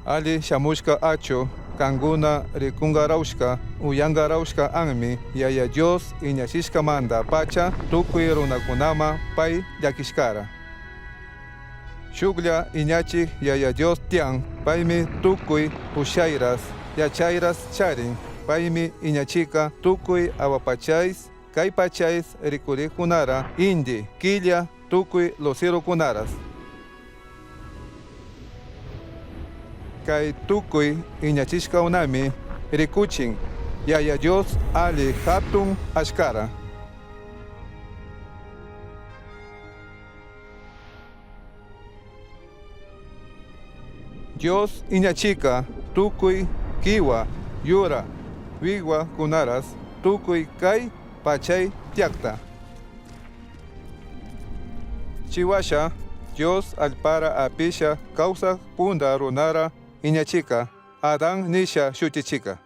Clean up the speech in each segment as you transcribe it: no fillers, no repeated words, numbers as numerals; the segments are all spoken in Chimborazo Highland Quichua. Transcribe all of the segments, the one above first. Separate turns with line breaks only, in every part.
Ali shamushka achu kanguna rikungaraushka uyangaraushka anmi Yaya Dios iñachishkamanda pacha tukuy runakunama pay llakishkara. Shuklla iñachik Yaya Dios tiyan, paymi tukuy ushayras yachayras charin, paymi iñachika tukuy awapachais kay pachais rikurikunara indi, killa, tukuy lucerokunaras. Kay tukuy iñachishkaunami rikuchin Yaya Dios ali hatun ashkara. Dios iñachika tukuy kiwa, yura, wiwa kunaras tukuy kay pachay tiakta. Chiwasha Dios allpara apisha kawsak punda runara iñachika Adán nisha shutichika.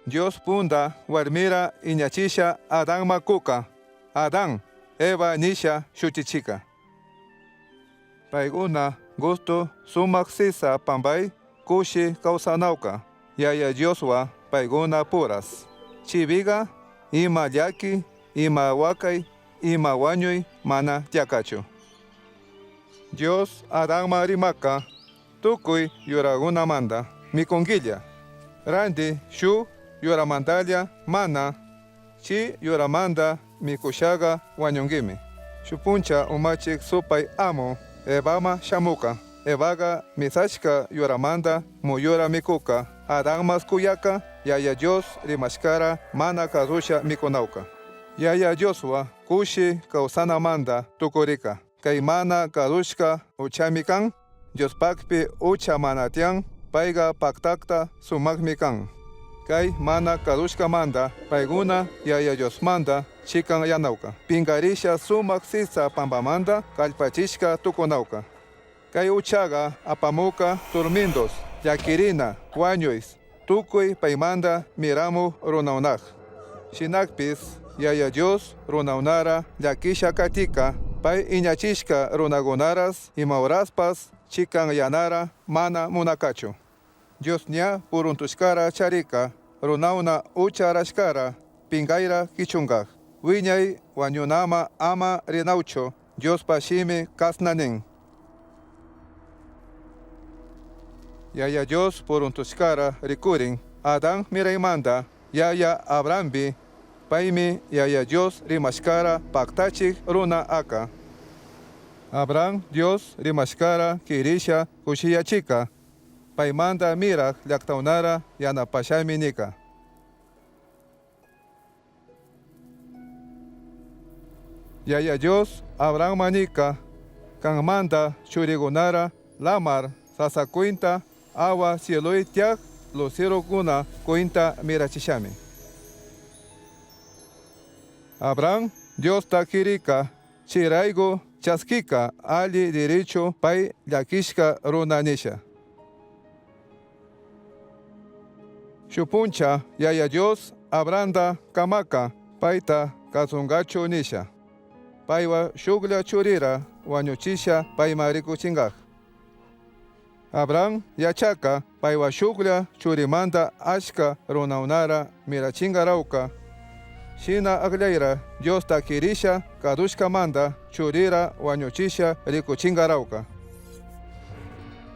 Dios punda warmira iñachisha Adán makuka, Adán, Eva nisha shutichika. Paykuna gusto sumak sisa pambay kushi kawsanawka Yaya Dioswa paykuna puras. Chibiga ima llaki, ima wakay, ima wañuy mana tiyakachu. Dios Adánma rimaka tukuy yuragunamanta mikunguilla. Ranti shu yuramantalla mana chi yuramanta mikushaga wañunguimi. Shu puncha umachik supay amo Evama shamuka. Evaga misashka yuramanta muyura mikuka. Adánmas kuyaka Yaya Dios rimashkara mana kasusha mikunawka. Yaya Dioswa kushi kawsanamanta tukurika. Kay mana kasushka uchami kan, Diospakpi ucha mana tiyan, payga paktakta sumakmi kan. Kay mana kasushkamanta paykuna Yaya Diosmanta chikanyanawka. Pinkarisha sumak sisa pampamanta kallpachishka tukunawka. Kay uchaga apamuka turmintos, llakirina, wañuys, tukuy paymanta miramu runaunaj. Shinakpis Yaya Dios runaunara llakisha katika, pay iñachishka runakunaras imahoraspas chikanyanara mana munakachu. Dios ña puruntushkara charika, runauna ucha rashkara, pinkayra kichunkaj. Wiñay wañunama ama rinawchu, Diospa shimi kasna nin. Yaya Dios puruntushkara rikurin, Adán miraymanta, Yaya Abrahambi, paymi Yaya Dios rimashkara paktachik runa aka. Abraham Dios rimashkara kirisha kushiyachika, paymanta mirak llaktaunara yanapashami nika. Yaya Dios Abraham nika, kanmanta churigunara lamar sasakuinta awa cieloi tiak lucerokuna kuinta mirachishami. Abraham Diosta kirika chiraygu chaskika ali derecho pay llakishka runa nisha. Shupuncha Yaya Dios Abrahanda kamaka payta kasungachu nisha. Paywa shuklla churira wañuchisha payma rikuchinkaj. Abraham yachaka paywa shuklla churimanta ashka runaunara mirachingarawka. Shina akllayra Diosta kirisha kadushkamanta churira wañuchisha rikuchingarawka.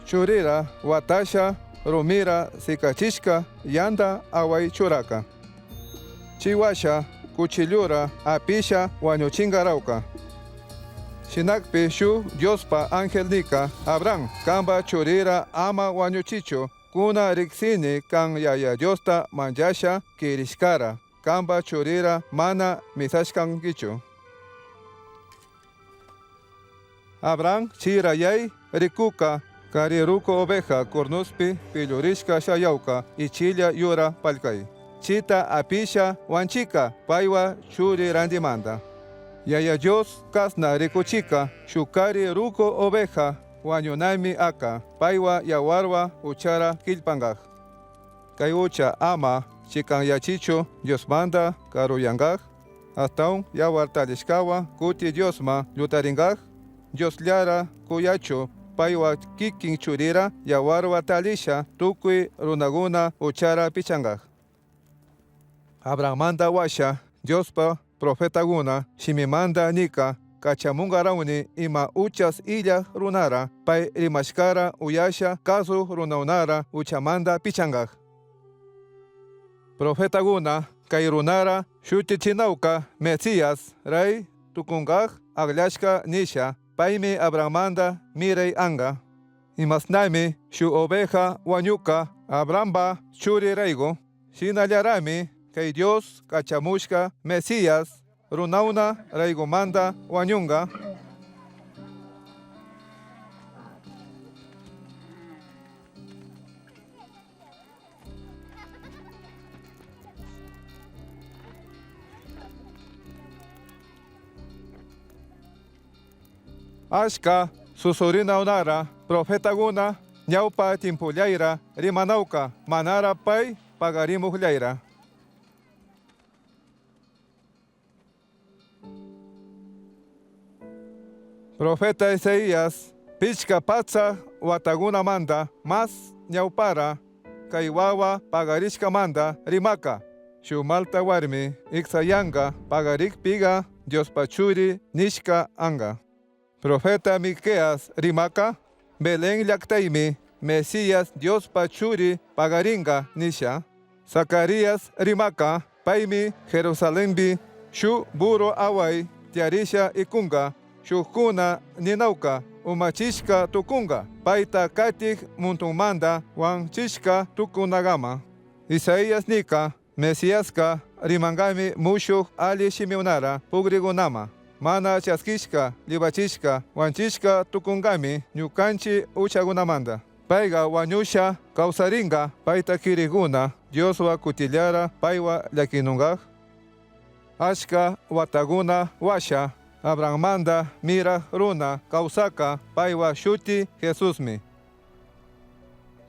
Churira watasha rumira sikachishka yanta away churaka. Chiwasha cuchillura apisha wañuchingarawka. Shinakpi shu Diospa ángel nika, Abraham, kamba churira ama wañuchichu, kuna riksini kan Yaya Diosta manchasha kirishkara, kamba churira mana misashkankichu. Abraham chirayay rikuka, kari ruku oveja cornuspi pillurishka shayawka, ichilla yura palkay. Chita apisha wanchika paywa churi randimanta. Yaya Dios kasna rikuchika shukari ruku oveja wañunami aka paywa yawarwa uchara killpankaj. Kay ucha ama chikanyachichu Diosmanta karuyankaj, astawan yawar talishkawa kuti Diosma llutarinkaj, Diosllara kuyachu Paywa kikin churira yawarwa talisha tukuy runaguna uchara pichangaj. Abrahammanta washa Diospa profetaguna shimimanda nika kachamungarawni ima uchas illa runara pay rimashkara uyasha kasu runaunara uchamanda pichangaj. Profetaguna kay runara shutichinawka Mesías ray tukungaj akllashka nisha paymi Abrahammanta miray anga. Imashnami shu oveja wañuka Abrahamba churirayku shinallarami kay Dios kachamushka Mesías runauna raygumanta wañunga. Ashka susurinaunara profetaguna ñawpa timpullayra rimanawka manara pay pagarimuqllayra. Profeta Isaías pichka patsa watagunamanta mas ñawpara kay wawa pagarishkamanta rimaka. Shu malta warmi iksayanga pagarikpiga Diospa churi nishka anga. Profeta Miqueas rimaka Belén llaktaymi Mesías Diospa churi pagaringa nisha. Zacarías rimaka paymi Jerusalembi shu buro away tiarisha ikunga shukuna ninawka umachishka tukunga payta katik muntunmanta wanchishka tukunagama. Isaías nika Mesiaska rimangami mushuk ali shimiunara pugrigunama. Mana chaskishka, libachishka, wanchishka tukungami ñukanchi uchagunamanta. Payga wañusha kawsaringa payta kiriguna Dioswa kutillara paywa llakinungaj. Ashka wataguna washa Abrahammanta miraj runa kawsaka paywa shuti Jesusmi.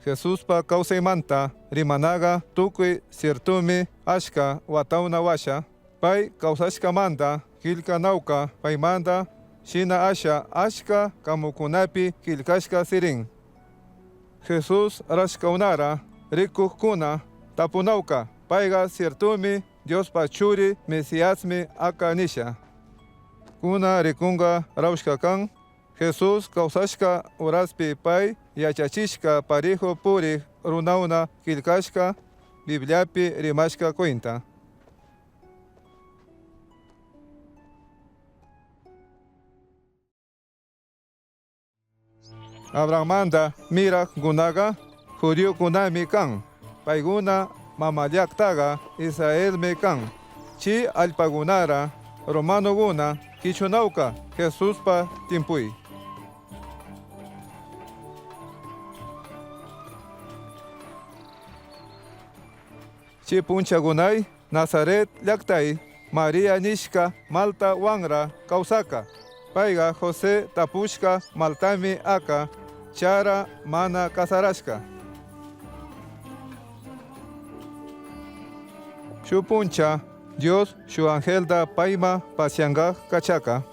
Jesuspa kawsaymanta rimanaga tukuy ciertumi ashka watawna washa pay kawsashkamanta killkanawka paymanta shina asha ashka kamukunapi killkashka sirin. Jesús rashkaunara rikukkuna tapunawka payga ciertumi Diospa churi Mesiasmi aka nisha. Kuna rikunga rawshka kan Jesús kawsashka uraspi pay yachachishka parijo purik runawna killkashka Bibliapi rimashka cuenta. Abrahammanta miraj gunaga judiokunami kan. Payguna mamallaktaga Israelmi kan. Chi allpagunara romanoguna kichunawka Jesuspa timpuy. Chi punchagunay Nazaret llaktay Maria nishka malta wanra kawsaka. Payga José tapushka maltami aka chara mana kasarashka. Shu puncha Dios shu angelta payma pasiangaj kachaka.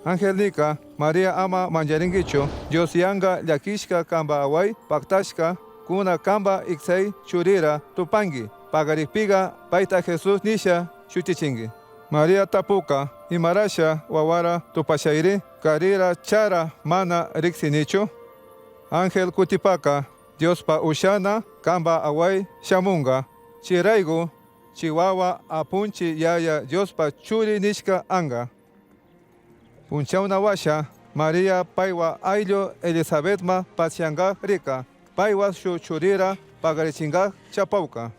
Angel nika Maria ama mancharinkichu Dios yanga llakishka kamba away paktashka kuna kamba iksay churira tupangi pagarikpiga payta Jesús nisha shutichinki. Maria tapuka imarasha wawara tupashayri karira chara mana riksinichu. Ángel kutipaka Diospa ushana kamba away shamunga. Chiraygu chiwawa apunchi yaya Diospa churi nishka anga. Punchawna washa Maria paywa ayllu Elizabethma pasiangaj rika. Paywa shu churira pagarichingaj chapawka.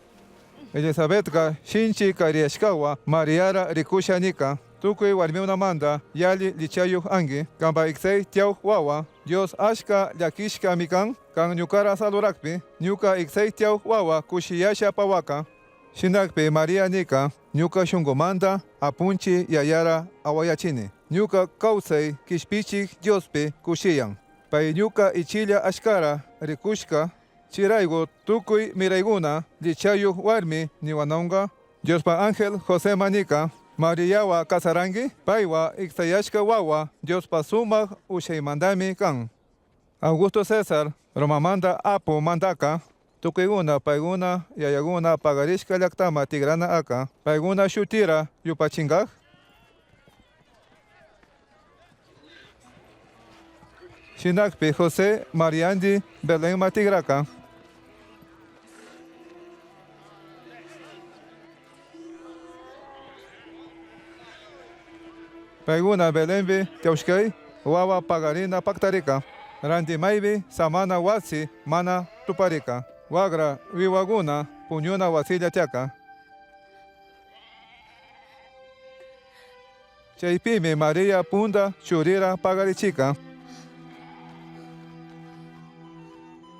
Elizabethka shinchi kariyashkawa Mariara rikusha nika. Tukuy warmiunamanta yalli lichayuq anki kamba iksay tiyawq wawa Dios ashka llakishkami kan kan ñukara salurakpi ñuka iksay tiyawq wawa kushiyasha pawaka. Shinakpi Maria nika ñuka shunkumanta apunchi yayara awayachini. Ñuka kawsay kishpichik Diospi kushiyan. Pay ñuka ichilla ashkara rikushka chiraygu tukuy mirayguna lichayuq warmi niwanawka. Diospa ángel José manika Mariawa kasaranki paywa iksayashka wawa Diospa sumak ushaymantami kan. Augusto César Romamanta apu mandaka, tukuykuna paykuna yayakuna pagarishka llaktama tigrana aka, paykuna shutira yupachinkaj. Shinakpi José Mariandi Belenma tigraka. Paykuna Belenbi tiyaushkay wawa pagarina paktarika. Ranti maybi samana wasi mana tuparika. Wagra wiwaguna puñuna wasilla tiyaka. Chaypimi Maria punda churira pagarichika.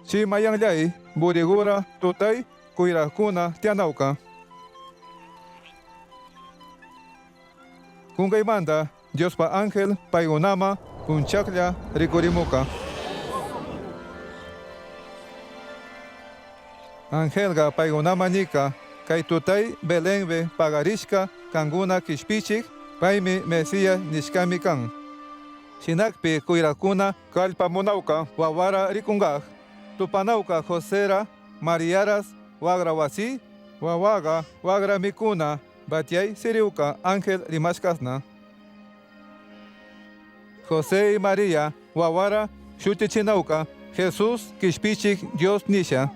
Chi mayanllay burigura tutay kuyrakuna tiyanawka. Kunkaymanta Diospa ángel paykunama punchaklla rikurimuka. Angelga paykunama nika kay tutay Belenbi pagarishka kankuna kishpichik paymi Mesías nishkami kan. Shinakpi kuyrakuna kallpamunawka wawara rikunkaj. Tupanawka Josera Mariaras wagra wasi wawaga wagra mikuna batyay siriwka ángel rimashkasna. José y María wawara shutichinawka Jesús kishpichik Dios nisha.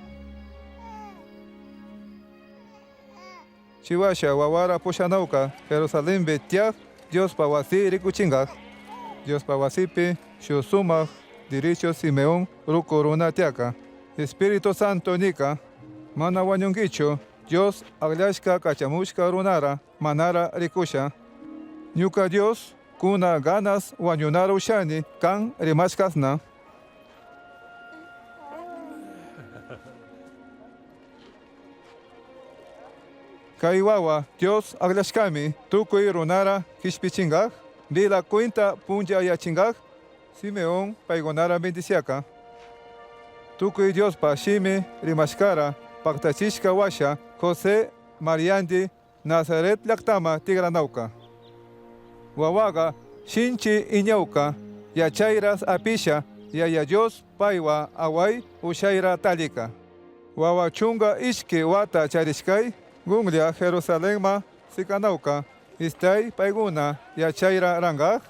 Chiwasha wawara pushanawka Jerusalenbi tiyak Diospa wasi rikuchinkaj. Diospa wasipi shu sumak diricho Simeón ruku runa tiyaka. Espíritu Santo nika mana wañunkichu Dios akllashka kachamushka runara manara rikusha. Ñuka Dios kuna ganas wañunara ushani kan rimashkasna. Kay wawa Dios akllashkami tukuy runara kishpichinkaj, bila cuenta punllayachinkaj, Simeón paykunara bendiciaka. Tukuy Diospa shimi rimashkara paktachishka washa José Mariandi Nazaret llaktama tigranawka. Wawaga shinchi iñawka yachayras apisha Yaya Dios paywa away ushayra talika. Wawa chunga ishki wata charishkay gunlla Jerusalenma sikanawka. Istay paykuna yachayra rangaj.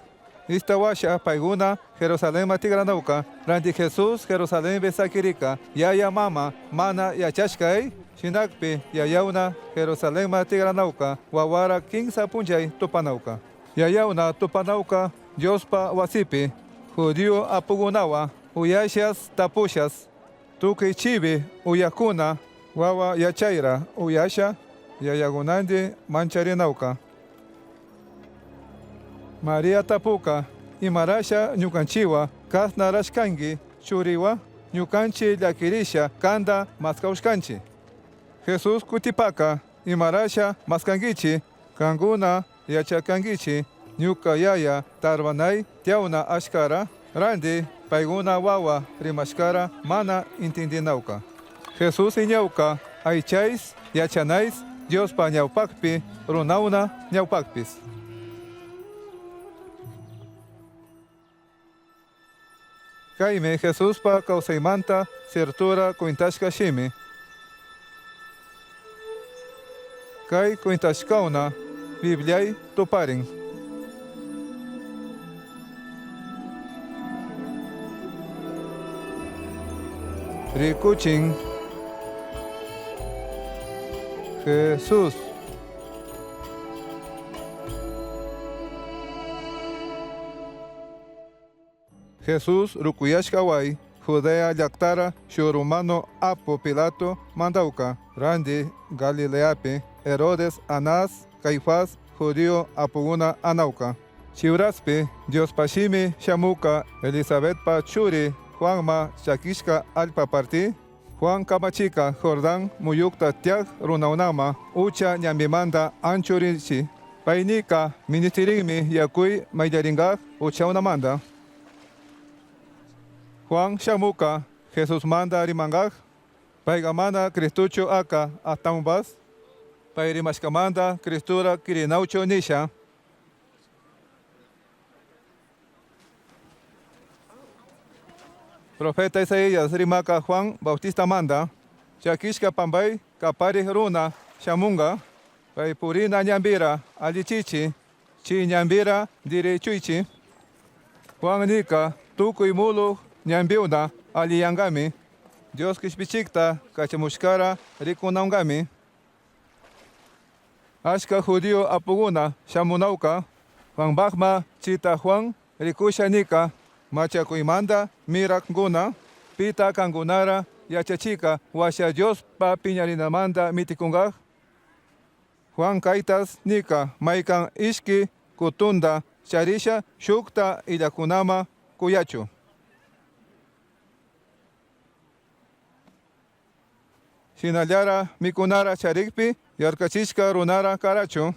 Ista washa paykuna Jerusalenma tigranawka. Ranti Jesús Jerusalenbi sakirika. Yaya mama mana yachashkay. Shinakpi yayawna Jerusalenma tigranawka. Wawara kinsa punchay tupanawka. Yayawna tupanawka Diospa wasipi. Judío apukunawa uyashas tapushas. Tukuy chibi uyakuna wawa yachayra uyasha yayakunandi mancharinawka. Maria tapuka imarasha ñukanchiwa kasna rashkanki churiwa ñukanchi llakirisha kanta maskawshkanchi. Jesús kutipaka imarasha maskankichi kankuna yachakankichi ñuka yaya tarbanay tiyawna ashkara ranti paykuna wawa rimashkara mana intindinawka. Jesús iñawka aychays yachanays Diospa ñawpakpi runawna ñawpakpis. Kaymi Jesuspa kawsaymanta sirtura kwintashka shimi. Kay kwintashkawna Bibliay tuparin. Rikuchin Jesús. Jesús rukuyashkaway Judea llaktara shu romano apu Pilato mandawka ranti Galileapi Herodes Anás Caifás judío apukuna anawka. Chi uraspi Diospa shimi shamuka Elizabetpa churi Juanma chakishka allpa parti. Juan kamachika Jordán muyukta tiak runaunama ucha ñambimanta anchurinchi. Paynika ministirinmi yakuy mayllarinkaj uchaunamanta. Juan shamuka Jesusmanta rimankaj, payka mana Cristuchu aka ashtawanpas, pay rimashkamanta Cristura kirinawchu nisha. Profeta Isaías rimaka Juan Bautista manda, chakishka pambay kapari runa shamunga, pay purina ñambira allichichi, chi ñambira dirichuichi. Juan nika tukuy mulu ñambiuna alliyangami, Dios kishpichikta kachamushkara rikunaungami. Ashka judío apuguna shamunauka, Juan Bajma chita Juan rikusha nika, machakuymanta mirakguna, pita kangunara yachachika washa Dios pa piñarinamanta mitikungaj. Juan kaytas nika maykan ishki kutunda charisha shukta illakunama kuyachu. Shinallara mikunara charikpi yarkachishka runara karachu.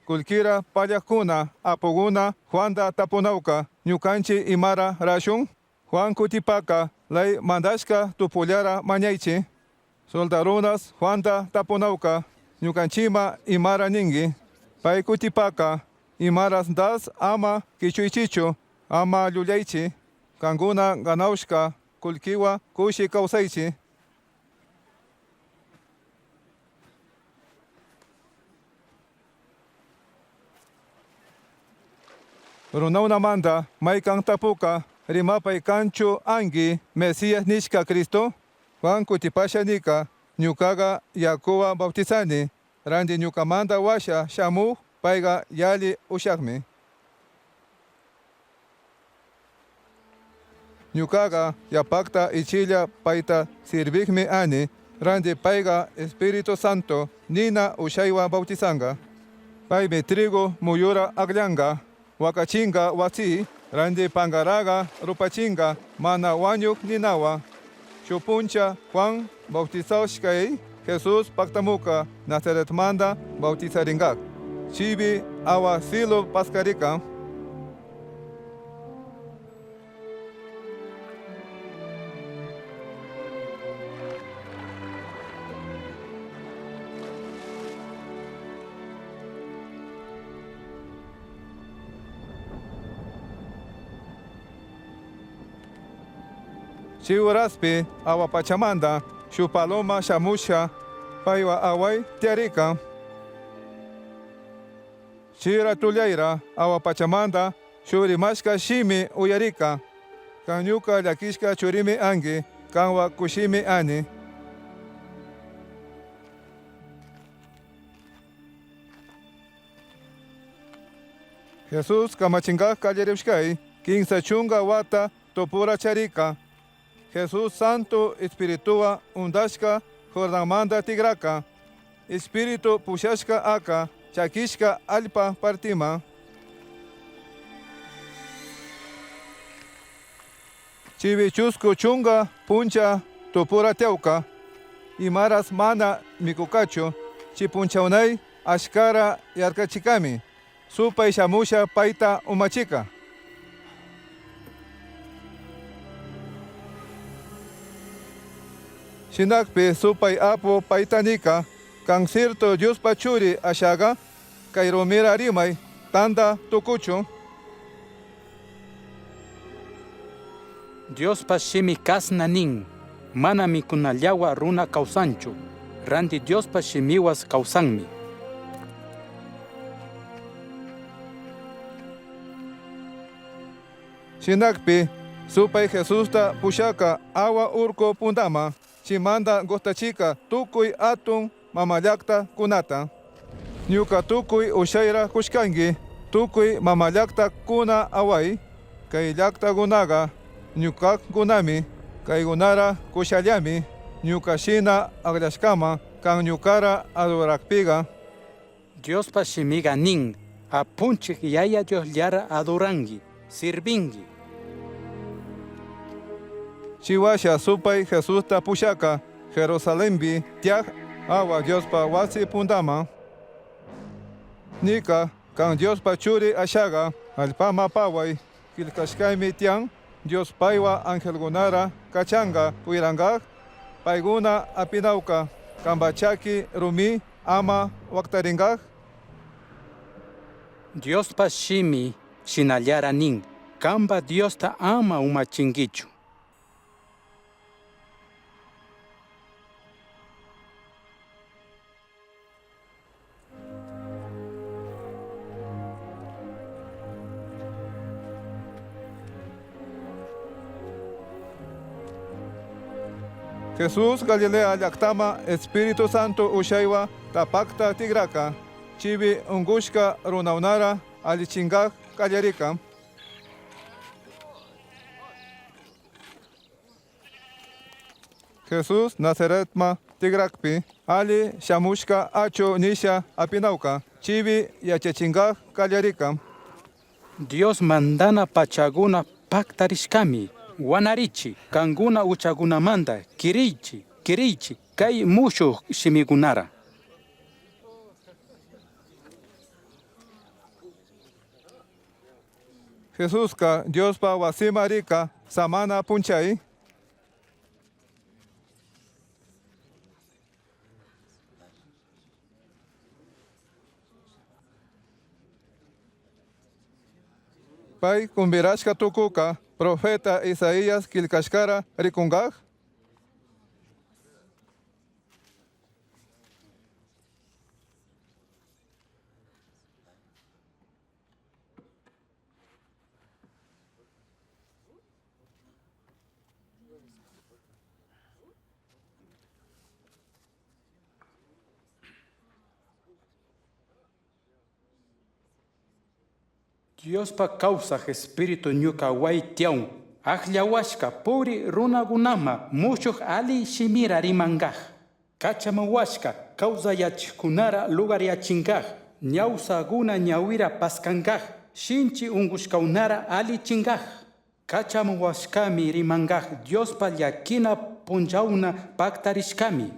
Kulkira pallakuna apuguna Juanda tapunauka ñukanchi imara rashun. Juan kutipaka lay mandashka tupullara mañaichi. Soldarunas Juanda tapunauka ñukanchima imara ningi. Pay kutipaka imaras das ama kichuichichu ama llullaychi. Kanguna ganaushka kulkiwa kushi kawsaychi. Runaunamanta maykan tapuka rimapay kanchu angi Mesías nishka Cristo. Juan kutipasha nika ñukaga yakuwa bautizani randi ñukamanta washa shamu payga yali ushakmi. Ñukaga yapakta ichilla payta sirvikmi ani randi payga Espíritu Santo nina ushaywa bautizanga. Paymi trigo muyura akllanga wakachinga wasi randi pangaraga rupachinga mana wañuk ninawa. Shupuncha Juan bautizashkay Jesús paktamuka Nazaretmanta bautizaringak. Chibi awa silo paskarika. Chiuraspi awa pachamanda shu paloma shamusha paywa away tiarika. Chira tullaira awa pachamanda shurimashka shimi uyarika. Kan ñuka llakishka churimi angi, kanwa kushimi ani. Jesús kamachingaj kallarishkay, kinsa chunga wata tupura charika. Jesús Santo Espiritua undashka Jordanmanta tigraka. Espíritu pushashka aka chakishka allpa partima. Chivi chusku chunga puncha tupura teuka. Imaras mana mikukachu chipunchaunay ashkara yarkachikami. Supay shamusha payta umachika. Shinakpi supay apu paytanika kan sirtu Diospa churi ashaga kay rumira rimay tanda tukuchu.
Diospa shimi kasna nin, mana mikunallawa runa kawsanchu, ranti Diospa shimiwas kawsanmi.
Shinakpi supay Jesusta pushaka awa urku puntama, chimanda gostachika tukuy atun mamallakta kunata. Ñuka tukuy ushayra kushkangi, tukuy mamallakta kuna away, kay llaktakunaga ñukakunami, kaykunara kushallami, ñuka shina akllashkama kan ñukara adorakpiga.
Diospa shimiga nin, apunchik yaya Diosllara adorangi, sirvingi.
Chiwasha supay Jesusta pushaka Jerusalembi tiaj awa Diospa wasi puntama. Nika kan Diospa churi ashaga allpama paway killkashkaymi tiyan Dios paywa angelgunara kachanga kuyrangaj payguna apinawka kambachaki rumi ama waktaringaj.
Diospa shimi Shinallara nin, kamba Diosta ama umachinguichu.
Jesús Galilea llaktama Espíritu Santo ushaywa tapakta tigraka chibi ungushka runaunara alichingaj kallarika. Jesús Nazaretma tigrakpi ali shamushka achu nisha apinauka chibi yachachingaj kallarika.
Dios mandana pachaguna paktarishkami. Wanarichi, kanguna uchagunamanda, kirichi, kirichi, kay mushuj shimigunara.
Jesuska Diospa wasima rika samana punchay. Pay kumbirashka tukuka profeta Isaías kilkashkara rikungaj.
Diospa kawsaj espíritu ñuka waytiawn akllawashka puri runakunama mushuj ali shimira rimangaj. Kachamawashka kawsayachijkunara lugaryachingaj, ñawsaguna ñawira paskangaj, shinchi ungushkaunara alichingaj. Kachamuwashkami rimangaj Diospa llakina punllawna paktarishkami.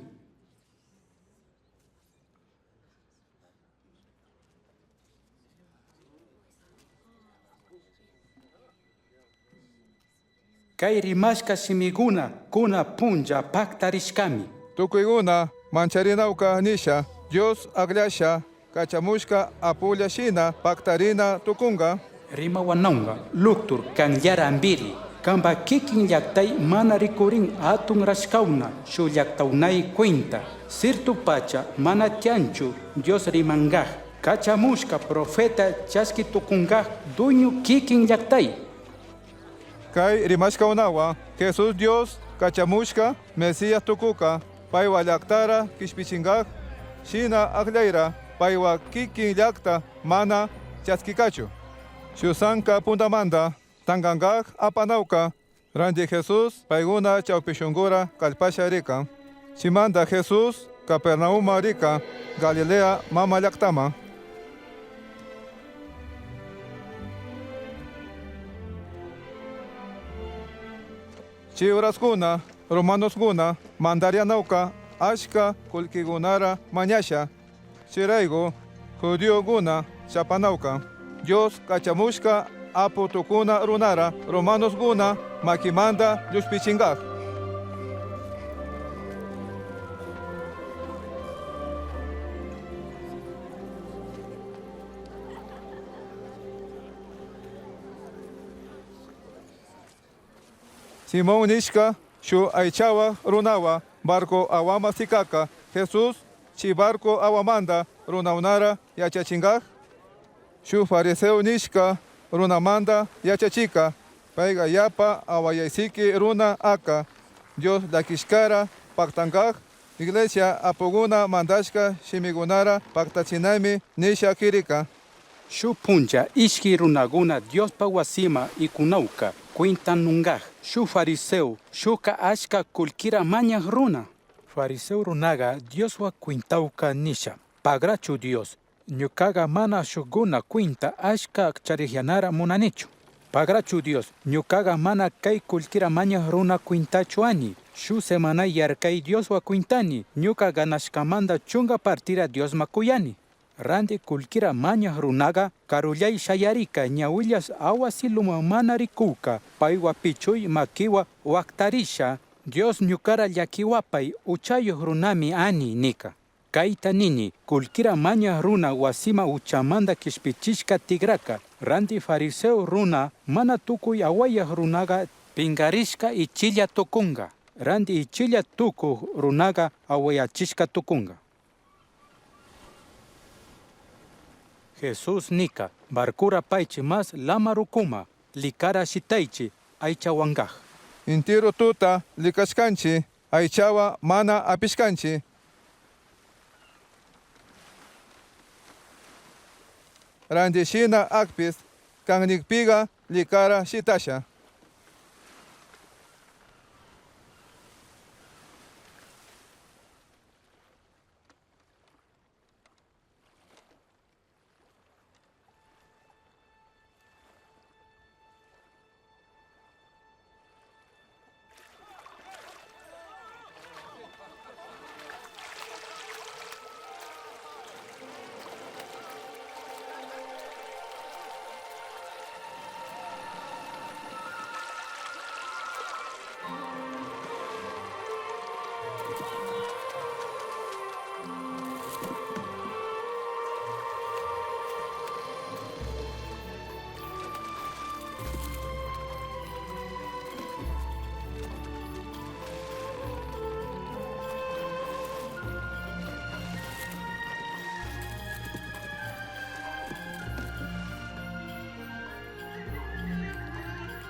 Kay rimashka shimiguna kuna punlla paktarishkami.
Tukuyguna mancharinauka nisha Dios aklasha kachamushka apulla shina paktarina tukunga.
Rimawanaunga luktur kanllara ambiri. Kamba kikin llaktay mana rikurin atun rashkawna shu llaktawnay cuenta. Sirtu pacha mana tianchu Dios rimangaj. Kachamushka profeta chaski tukungaj duñu kikin llaktay.
Kay rimashkaunawa Jesús Dios kachamushka Mesías tukuka paywa llaktara kishpichingaj shina aklayra paywa kikin llakta mana chaskikachu. Shusanka puntamanta tankangaj apanauka ranti Jesús payguna chawpishungura kallpasha rika. Chimanta Jesús Capernauma rika Galilea mama llaktama. Chi uraskuna, romanoskuna, mandarianauka, ashka kullkigunara mañasha, chiraygu, judioguna, chapanauka. Dios kachamushka apu tukuna runara, romanosguna, makimanda llushpichingaj. Simón nishka, shu aychawa runawa, barco awama sikaka, Jesús, chi barco awamanda, runaunara yachachingaj. Shu fariseo nishka, runamanda yachachika, payga yapa awayaysiki runa aka, Dios lakishkara paktangaj, iglesia apuguna mandashka shimigunara paktachinami nisha kirika.
Shu punlla ishki runaguna Diospa wasima ikunauka, kwintanungaj, shu fariseo, shuka ashka kullkira mañaj runa. Fariseo runaga Dioswa kwintauka nisha, pagrachu Dios, ñukaga mana shukuna kwinta ashka charijyanara munanichu. Pagrachu Dios, ñukaga mana kay kullkira mañaj runa kwintachu ani. Shu semana yarkay Dioswa kwintani, ñuka ganashkamanda chunga partira Diosma kuyani. Ranti kullkira mañaj runaga karullay shayarika ñawillas awa siluma mana rikuka, paywa pichuy makiwa waktarisha, Dios ñukara llakiwapay uchayuq runami ani nika. Caita nini, cullquira mañaj runa huasima uchamanda quishpichishca tigraca. Randi fariseo runa mana tucui ahuayaj runaga pingarishca ichilla tucunga. Randi ichilla tucuj runaga ahuayachishca tucunga. Jesús nica, barcura paichi mas lama rukuma, licara shitaichi, aichahuangaj.
Intiru tuta likashkanchi, aychawa mana apishkanchi. Randishina akpis, kannikpiga likara shitasha.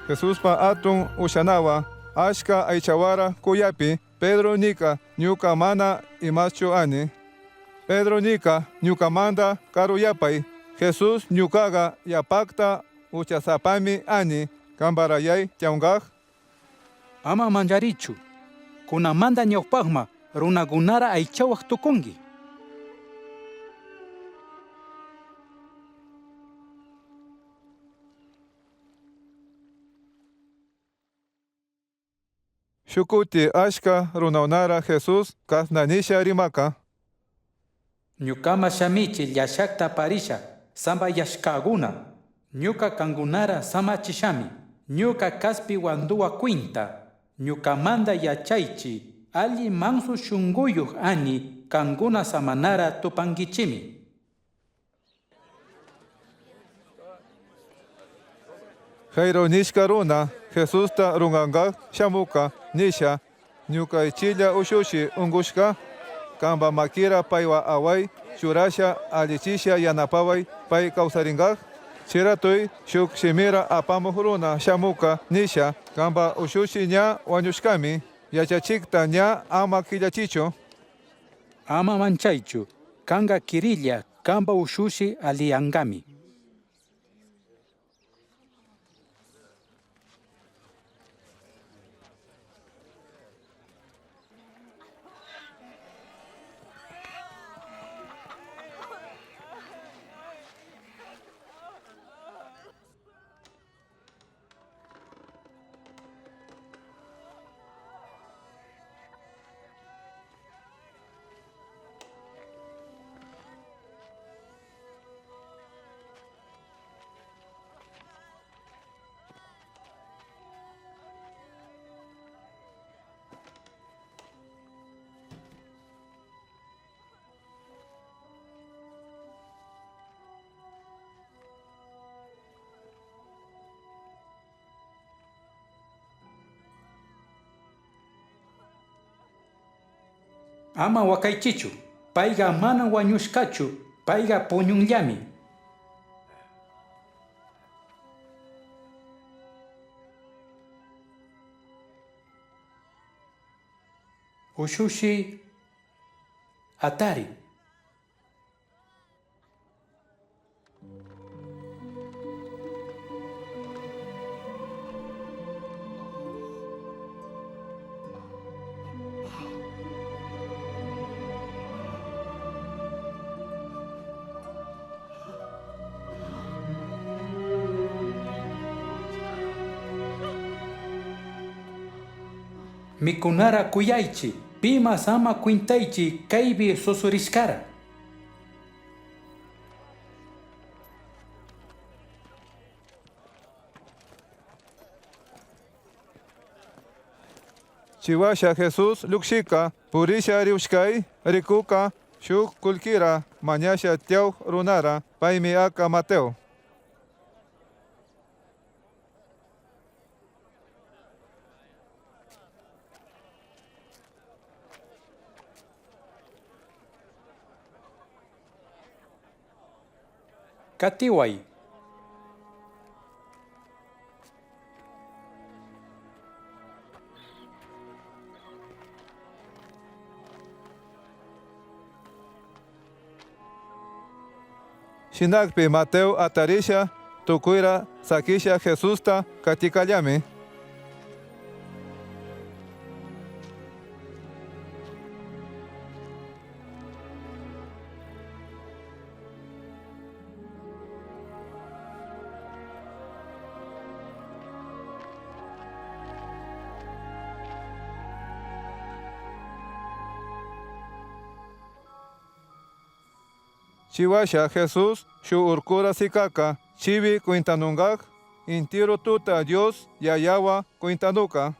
Jesuspa atun ushanawa, ashka aychawara kuyapi, Pedro nika, ñuka mana imaschu ani. Pedro nika, ñukamanda karuyapay. Jesús ñukaga yapakta uchasapami ani, kambarayay tiangaj.
Ama mancharichu. Kunamanda ñawpajma runakunara aychawaj tukunki.
Shukuti ashka runaunara Jesús kasnanisha rimaka.
Ñukama shamichi llashakta parisha, sambayashkaguna. Ñuka kangunara samachishami. Ñuka kaspi wanduwa kwinta. Ñukamanda yachaychi, alli manso shunguyuj ani, kanguna samanara tupankichimi.
Jairo nishka runa, Jesusta rungangaj shamuka, nisha, ñuka ichilla ushushi ungushka, kamba makira paywa away, churasha allichisha yanapaway pay kawsaringaj. Chiratuy shuk shimira apamuj runa shamuka, nisha, kamba ushushi ña wañushkami, yachachikta ña ama killachichu.
Ama manchaychu, kanga kirilla, kamba ushushi aliyangami. Ama wakaychichu, payga mana wañushkachu, payga puñunllami. Ushushi, atari. Mikunara kuyaychi, pimas ama kwintaychi kaypi susurishkara.
Chiwasha Jesús lukshika, purisha riushkay, rikuka, Shuk kullkira mañasha tiyawk runara, paymi aka Mateo.
Katiwai.
Shinakpi Mateo atarisha tukuyra sakisha Jesusta katikallami. Chiwasha Jesús shu urkura sikaka, chibi kwintanungaj, intiru tuta Dios yayawa kwintanuka.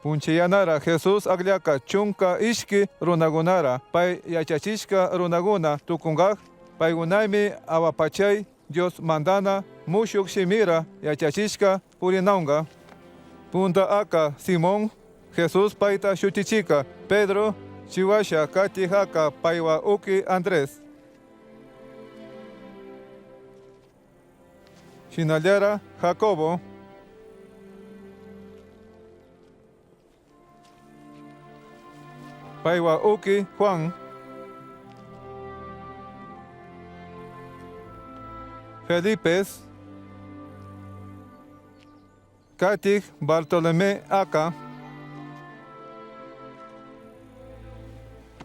Punchiyanara Jesús akllaka chunka ishki runagunara, pay yachachishka runaguna tukungaj, paygunaymi awapachay Dios mandana mushuk shimira yachachishka purinaunga. Punta aka Simón, Jesús payta shutichika, Pedro, chiwasha kati haka paywa uki Andrés. Shinallara Jacobo. Paywa uki Juan. Felipe. Katik Bartolomé aka.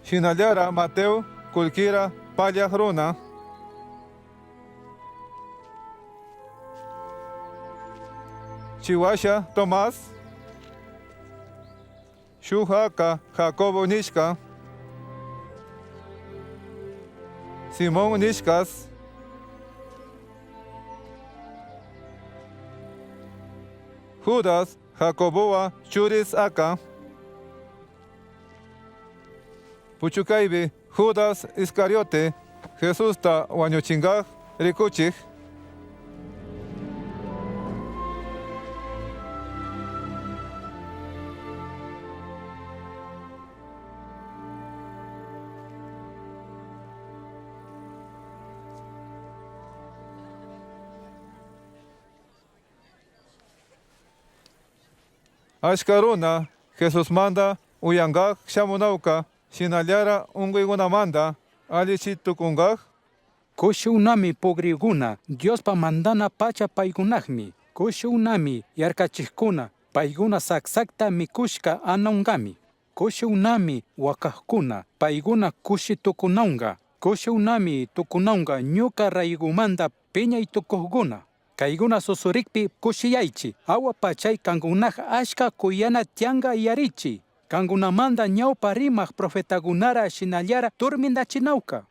Shinallara Mateo kullkira pallaj runa. Chiwasha Tomás. Shuk aka Jacobo nishka. Simón nishkas. Judas Jacobowa churis aka. Puchukaypi Judas Iscariote Jesusta wañuchingaj rikuchij. Ashka runa Jesusmanta uyangaj shamunawka shinallara unkuykunamanta allichi tukungaj.
Kushiunami pobriguna, Diospa mandana pacha paykunajmi. Kushiunami yarkachijkuna, payguna saksakta mikushka anaungami. Kushiunami wakajkuna, payguna kushi tukunaunga. Kushiunami tukunaunga ñuka raygumanta piñay tukujkuna. Kayguna susurikpi kushiyaychi, awa pachay kangunaj ashka kuyana tianga yarichi. Kangunamanta ñawpa rimaj profetagunara shinallara turmindachinawka.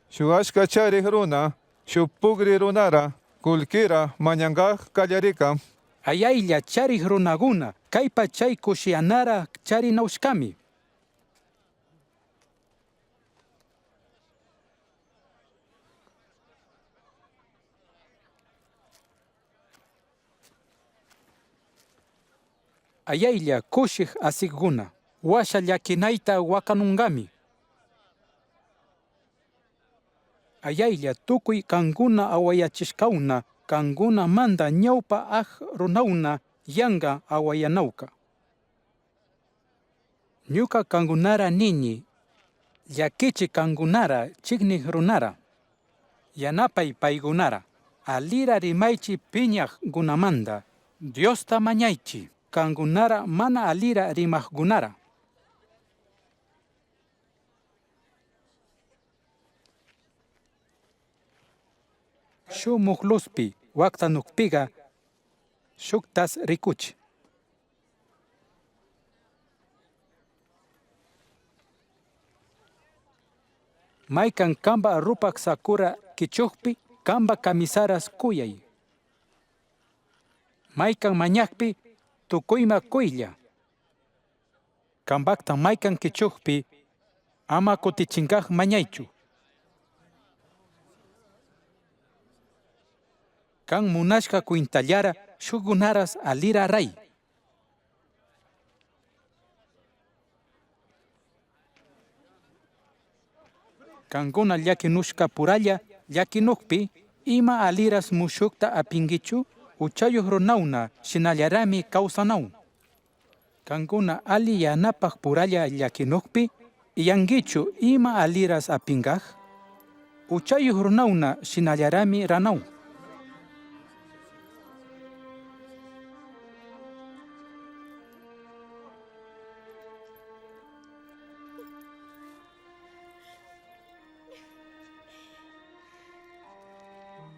Shuk ashka charik runa, shuk pugri runara, kullkira mañangaj kallarika.
Ayaylla charik runaguna, kay pachay kushiyanara charinawshkami. Ayaylla kushik asikguna, washa llakinayta wakanungami. Ayaylla tukuy kankuna awayachishkawna, kangunamanta ñawpa aj runawna yanga awayanawka. Ñuka kangunara nini, llakichi kangunara chiknik runara. Yanapay paygunara, alira rimaychi piñaj gunamanda, Diosta mañaychi, kangunara mana alira rimajgunara. Shu mukluspi waktanukpiga shuktas rikuchi. Maykan kamba rupak sakura kichukpi, kamba kamisaras kuyay. Maykan mañakpi, tukuyma kuylla. Kambakta maykan kichukpi, ama kutichinkaj mañaychu. Kan munashka kwintallara shukunaras alira ray. Kankuna llakinushka puralla llakinukpi, ima aliras mushukta apinkichu, uchayuk runawna shinallarami kawsanaw. Kankuna ali yanapak puralla llakinukpi, iyankichu ima aliras apinkaj? Uchayuk runawna shinallarami ranaw.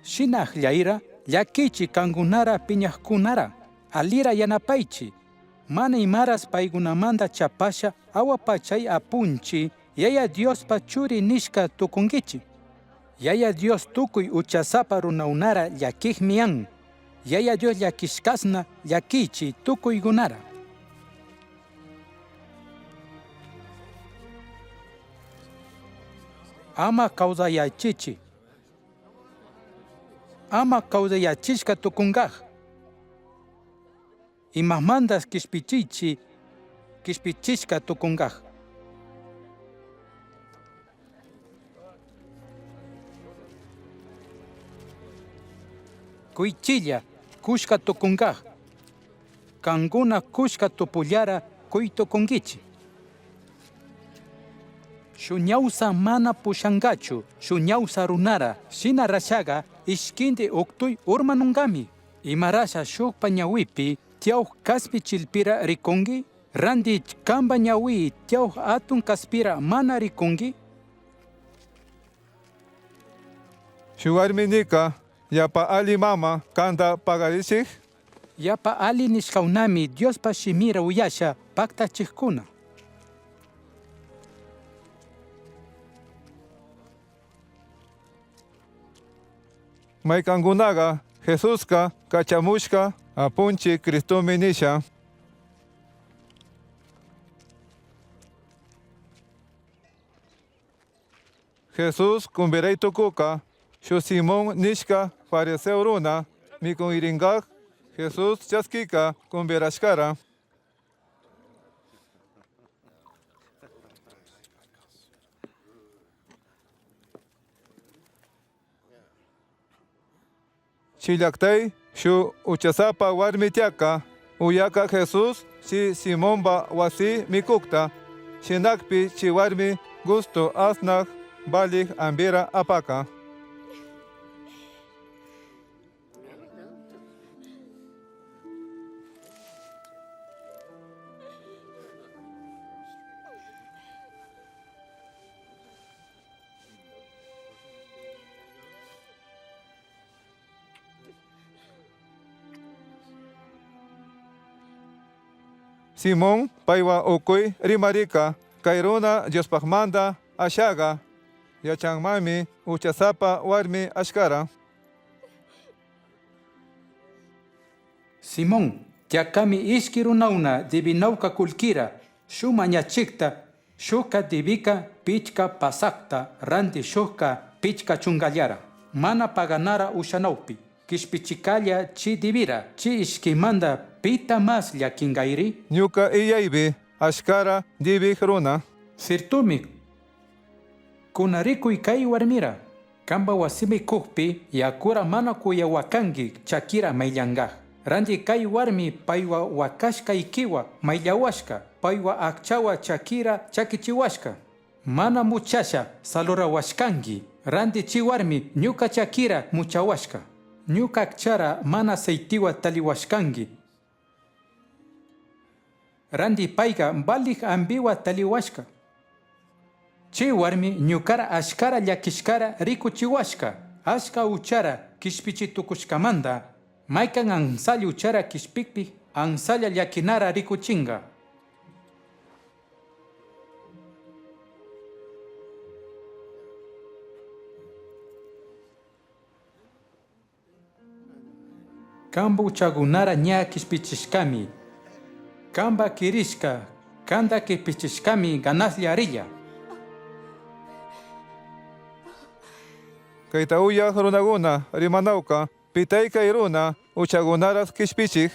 Shina akllayra llakichi kankunara piñakkunara, alira yanapaychi. Mana imaras paykunamanta chapasha awa pachay apunchi Yaya Diospa churi nishka tukunkichi. Yaya Dios tukuy uchasapa runaunara llakikmi an. Yaya Dios llakishkasna llakichi tukuykunara. Ama kawsayachichi. Ama kawsayachishka tukunkaj. Imamandas kishpichichi kishpichishka tukunkaj. Kuychilla kushka tukunkaj. Kankuna kushka tupullara kuy tukunkichi. Shu ñawsa mana pushankachu, shu ñawsa runara, shina rashaga ishkindi uktuy urmanunkami. Imarasha shukpa ñawipi tiyawk kaspi chilpira rikunki, ranti kamba ñawi tiyawk atun kaspira mana rikunki.
Shu warmi nika, yapa ali mama kanta pagarishik.
Yapa ali nishkawnami Diospa shimira uyasha paktachikkuna.
Maykankunaga Jesuska kachamushka apunchi Cristomi nisha. Jesús kumbiray tukuka, shu Simón nishka fariseo runa, mikun Jesús chaskika kumbirashkara. Chillaktay shu uchasapa warmi tiaka, uyaka Jesús chi Simónba wasi mikukta, shinakpi chi warmi gusto asnak balik ambira apaka. Simón paywa ukuy rimarika, kay runa Diospajmanta ashaga, yachanmami uchasapa warmi ashkara.
Simón, tiakami ishki runauna divinauka kulkira, shu mañachikta, shuka divika pichka pasakta, ranti shuka pichka chungallara. Mana paganara ushanaupi. Kishpichikalla chi divira, chi ishkimanda pita mas llakingairi.
Ñuka iyaybi ashkara divik runa.
Sirtumi, kunarikuy kay warmira. Kamba wasimi kukpi, yakura mana kuyawakanki chakira mayllangaj. Ranti kay warmi paywa wakashka ikiwa mayllawashka, paywa akchawa chakira chakichiwashka. Mana muchasha salurawashkanki, ranti chi warmi ñuka chakira muchawashka. Ñuka akchara mana aceitiwa taliwashkanki. Ranti payka valik ambiwa taliwashka. Chi warmi ñukara ashkara llakishkara rikuchiwashka, ashka uchara kishpichitukushkamanta, maykan ansalla uchara kishpikpi ansalla llakinara rikuchinga. Kamba uchagunara ña kishpichishkami. Kamba kirishka, kanda kishpichishkami ganaslla rilla.
Kayta uyaj runaguna rimanawka, pitay kay runa uchagunaras kishpichik.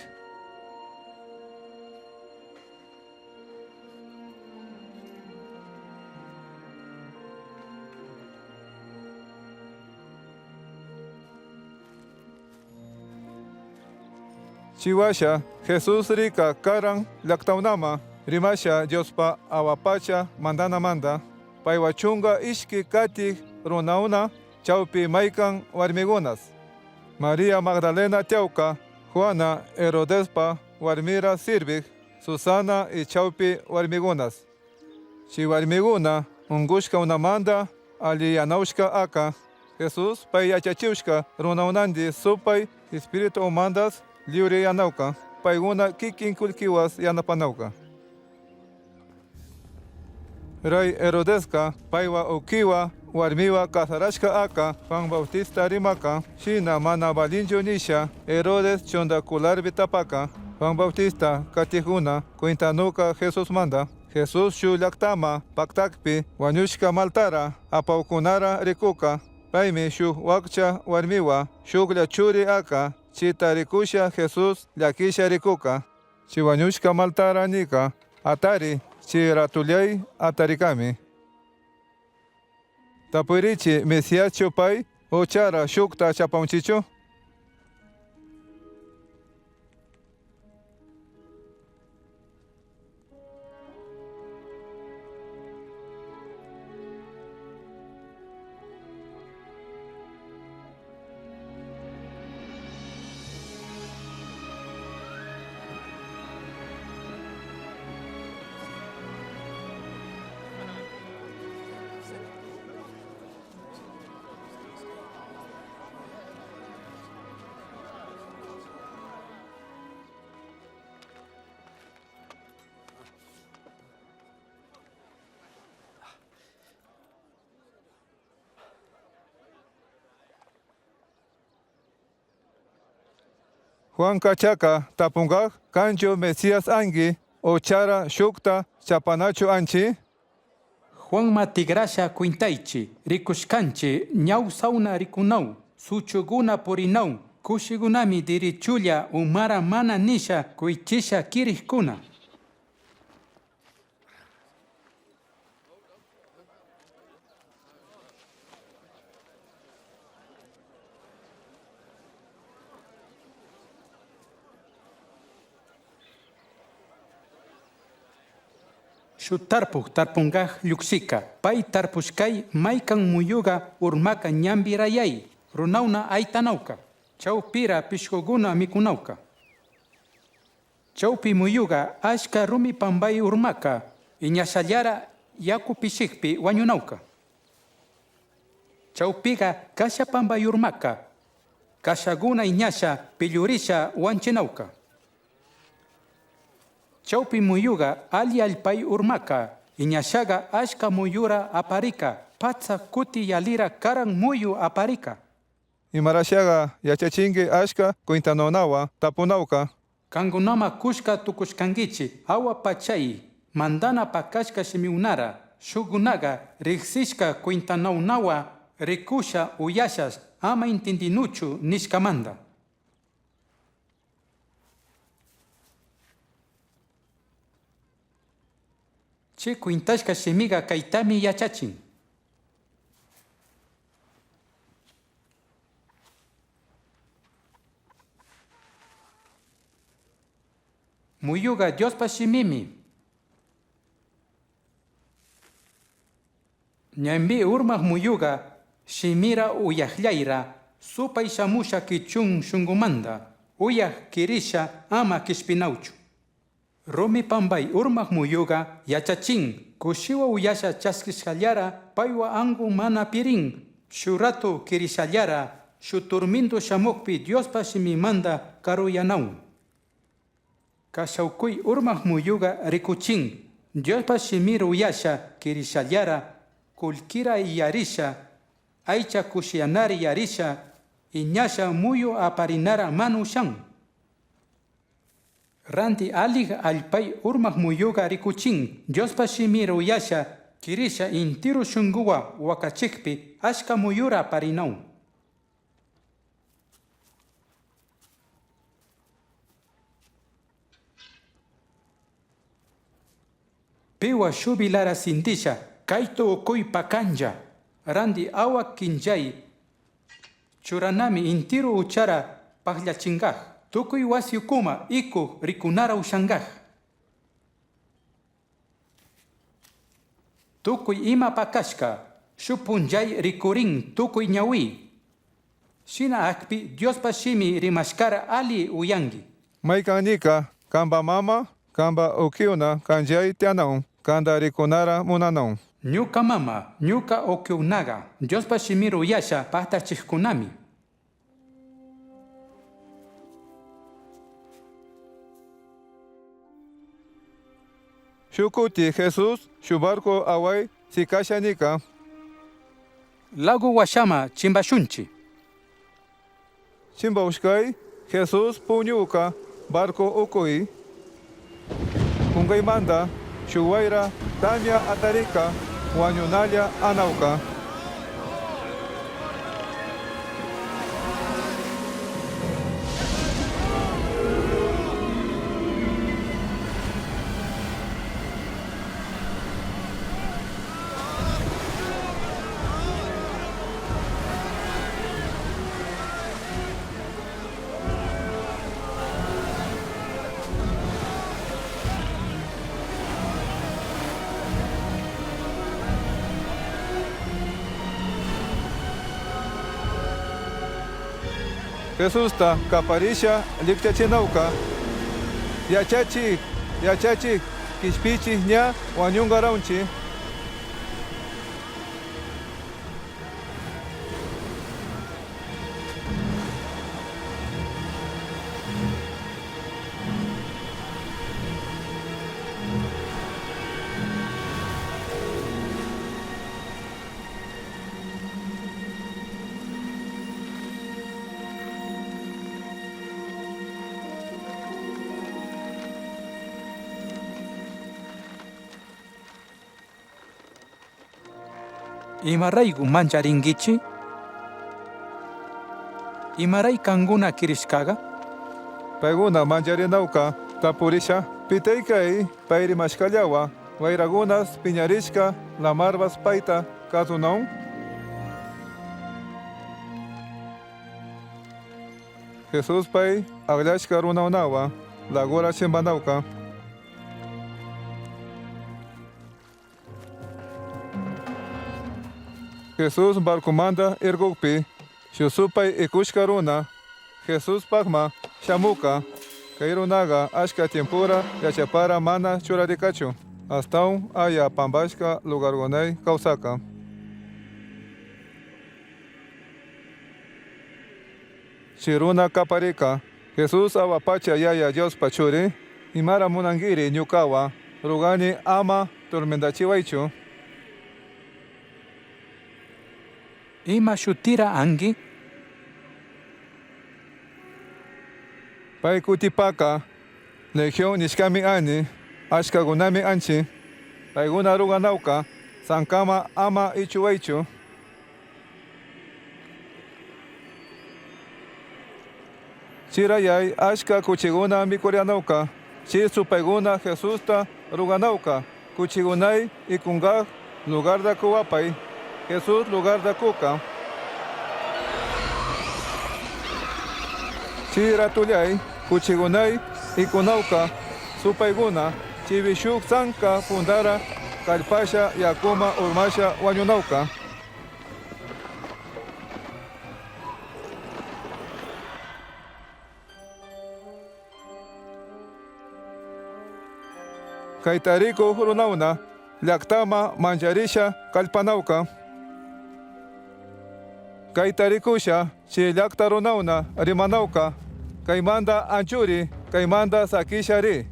Chiwasha Jesus rika karan llaktawnama rimasha Diospa awapacha mandanamanda paywa chunga ishki katik runauna chawpi maykan warmigunas. Maria Magdalena tiyawka, Juana Herodespa warmira sirvik, Susana y chawpi warmigunas. Chi warmiguna ungushkaunamanda alliyanawshka aka. Jesus pay yachachiushka runaunandi supay espíritu umandas liwriyanawka. Payguna kikin kullkiwas yanapanawka. Rey Herodeska paywa ukiwa warmiwa kasarashka aka Juan Bautista rimaka shina mana valinchu nisha Herodes chundakularbi tapaka Juan Bautista katijuna kwintanuka Jesusmanda. Jesus shu llaktama paktakpi wañushka maltara apawkunara rikuka paymi shuk wakcha warmiwa shuklla churi aka chita rikusha Jesus llakisha rikuka. Chi wañushka maltara nika atari chi ratullay atarikami. Tapuyrichi Mesíaschu pay o chara shukta chapawnchichu. Juan kachaka tapungaj kanchu Mesías angi o chara shukta chapanachu anchi.
Juanma tigrasha kwintaychi, rikushkanchi ñawsauna rikunaw, suchuguna purinaw, kushigunami dirichulla umara mana nisha kuychisha kirikuna. Shu tarpuk tarpungaj lluksika, pay tarpushkay maykan muyuga urmaka ñambirayay, runawna aytanawka, chawpira pishkuguna mikunawka. Chawpi muyuga ashka rumi pambay urmaka, iñashallara yaku pishikpi wañunawka. Chawpiga kasha pambay urmaka, kashaguna iñasha pillurisha wanchinawka. Chawpi muyuga alli allpay urmaka, iñashaga ashka muyura aparika, patsa kuti yalira karan muyu aparika.
Imarashaga yachachinki ashka kwintanawnawa tapunawka.
Kangunama kushka tukushkankichi awa pachay mandana pakashka shimiunara, shugunaga riksishka kwintanawnawa rikusha uyashas ama intindinuchu nishkamanda. Chi kwintashka shimiga kaytami yachachin. Muyuga Diospa shimimi. Ñambi urmak muyuga shimira uyahllayra supay shamusha kichun shungumanda uyaj kirisha ama kishpinawchu. Rumi pambay urmak muyuga yachachin kushiwa uyasha chaskishkallara paywa angu mana pirin shuratu kirishallara shuturmindu shamukpi Diospa shimimanda karuyanaw. Kashawkuy urmak muyuga rikuchin Diospa shimira uyasha kirishallara kullkira yarisha aycha kushiyanari yarisha iñasha muyu aparinara mana ushan. Ranti alli allpai urmaj muyuga rikuchin Diospa shimira uyasha quirisha intiru shunguwa huacachikpi ashka muyura aparinaun. Piwa shubilara sintisha kaytu ukuy pakanja randi awa kinjay churanami intiru uchara pajllachingaj tukuy wasi ukuma iku rikunara ushangaj. Tukuy ima pakashka shuk punllay rikurin tukuy ñawi. Shina akpi Diospa shimi rimashkara ali uyangi.
Maykan nika, kamba mama, kamba ukiuna kanllay tianaun, kanda rikunara munanaun.
Ñuka mama, ñuka ukiunaga Diospa shimira uyasha paktachikkunami.
Shukuti Jesús, shu barco away sikasha nika.
Lago washama chimbashunchi.
Chimbaushkay, Jesús puñuka, barco ukui. Kungaymanta, shuwayra, tamia atarika, wañunalla anauka. Jesusta kaparisha likchachinauka. Yachachi, yachachi, kishpichi ña wañungaraunchi.
Imarayku mancharinkichi? Imaray kankuna kirishkaga?
Payguna mancharinauka tapurisha pitaykay payrimashkallawa wayragunas piñarishka lamarbas payta kasunaun. Jesús pay akllashka runawnawa lagura chimbanawka. Jesús barcumanda irgukpi, shusupay ikushka runa, Jesús pakma shamuka, kay runaga ashka tiempura yachapara mana churarikachu, astaun aya pambashka lugargunay kawsaka. Chiruna kaparika, Jesús awapacha yaya Dios pachuri, imara munangiri ñukawa, rugani ama tormendachiwaychu.
Ima shutira angi?
Pay kutipaka, legión nishkami ani, ashkagunami anchi, payguna ruganauka, sankama ama ichuwaychu. Chirayay ashka kuchiguna mikurianauka, chi supayguna Jesusta ruganauka, kuchigunay ikungaj lugar da kuwapay, Jesús lugar da kuka. Chiratulay, kuchigunay ikunauka, supayguna, chivishuk sanka fundara, kallpasha yakuma urmasha wañunauka. Kaytariku runauna, llaktama mancharisha kallpanauka. Kaytarikusha chi llakta runauna rimanauka, kaymanta anchuri, kaymanta sakisha ri.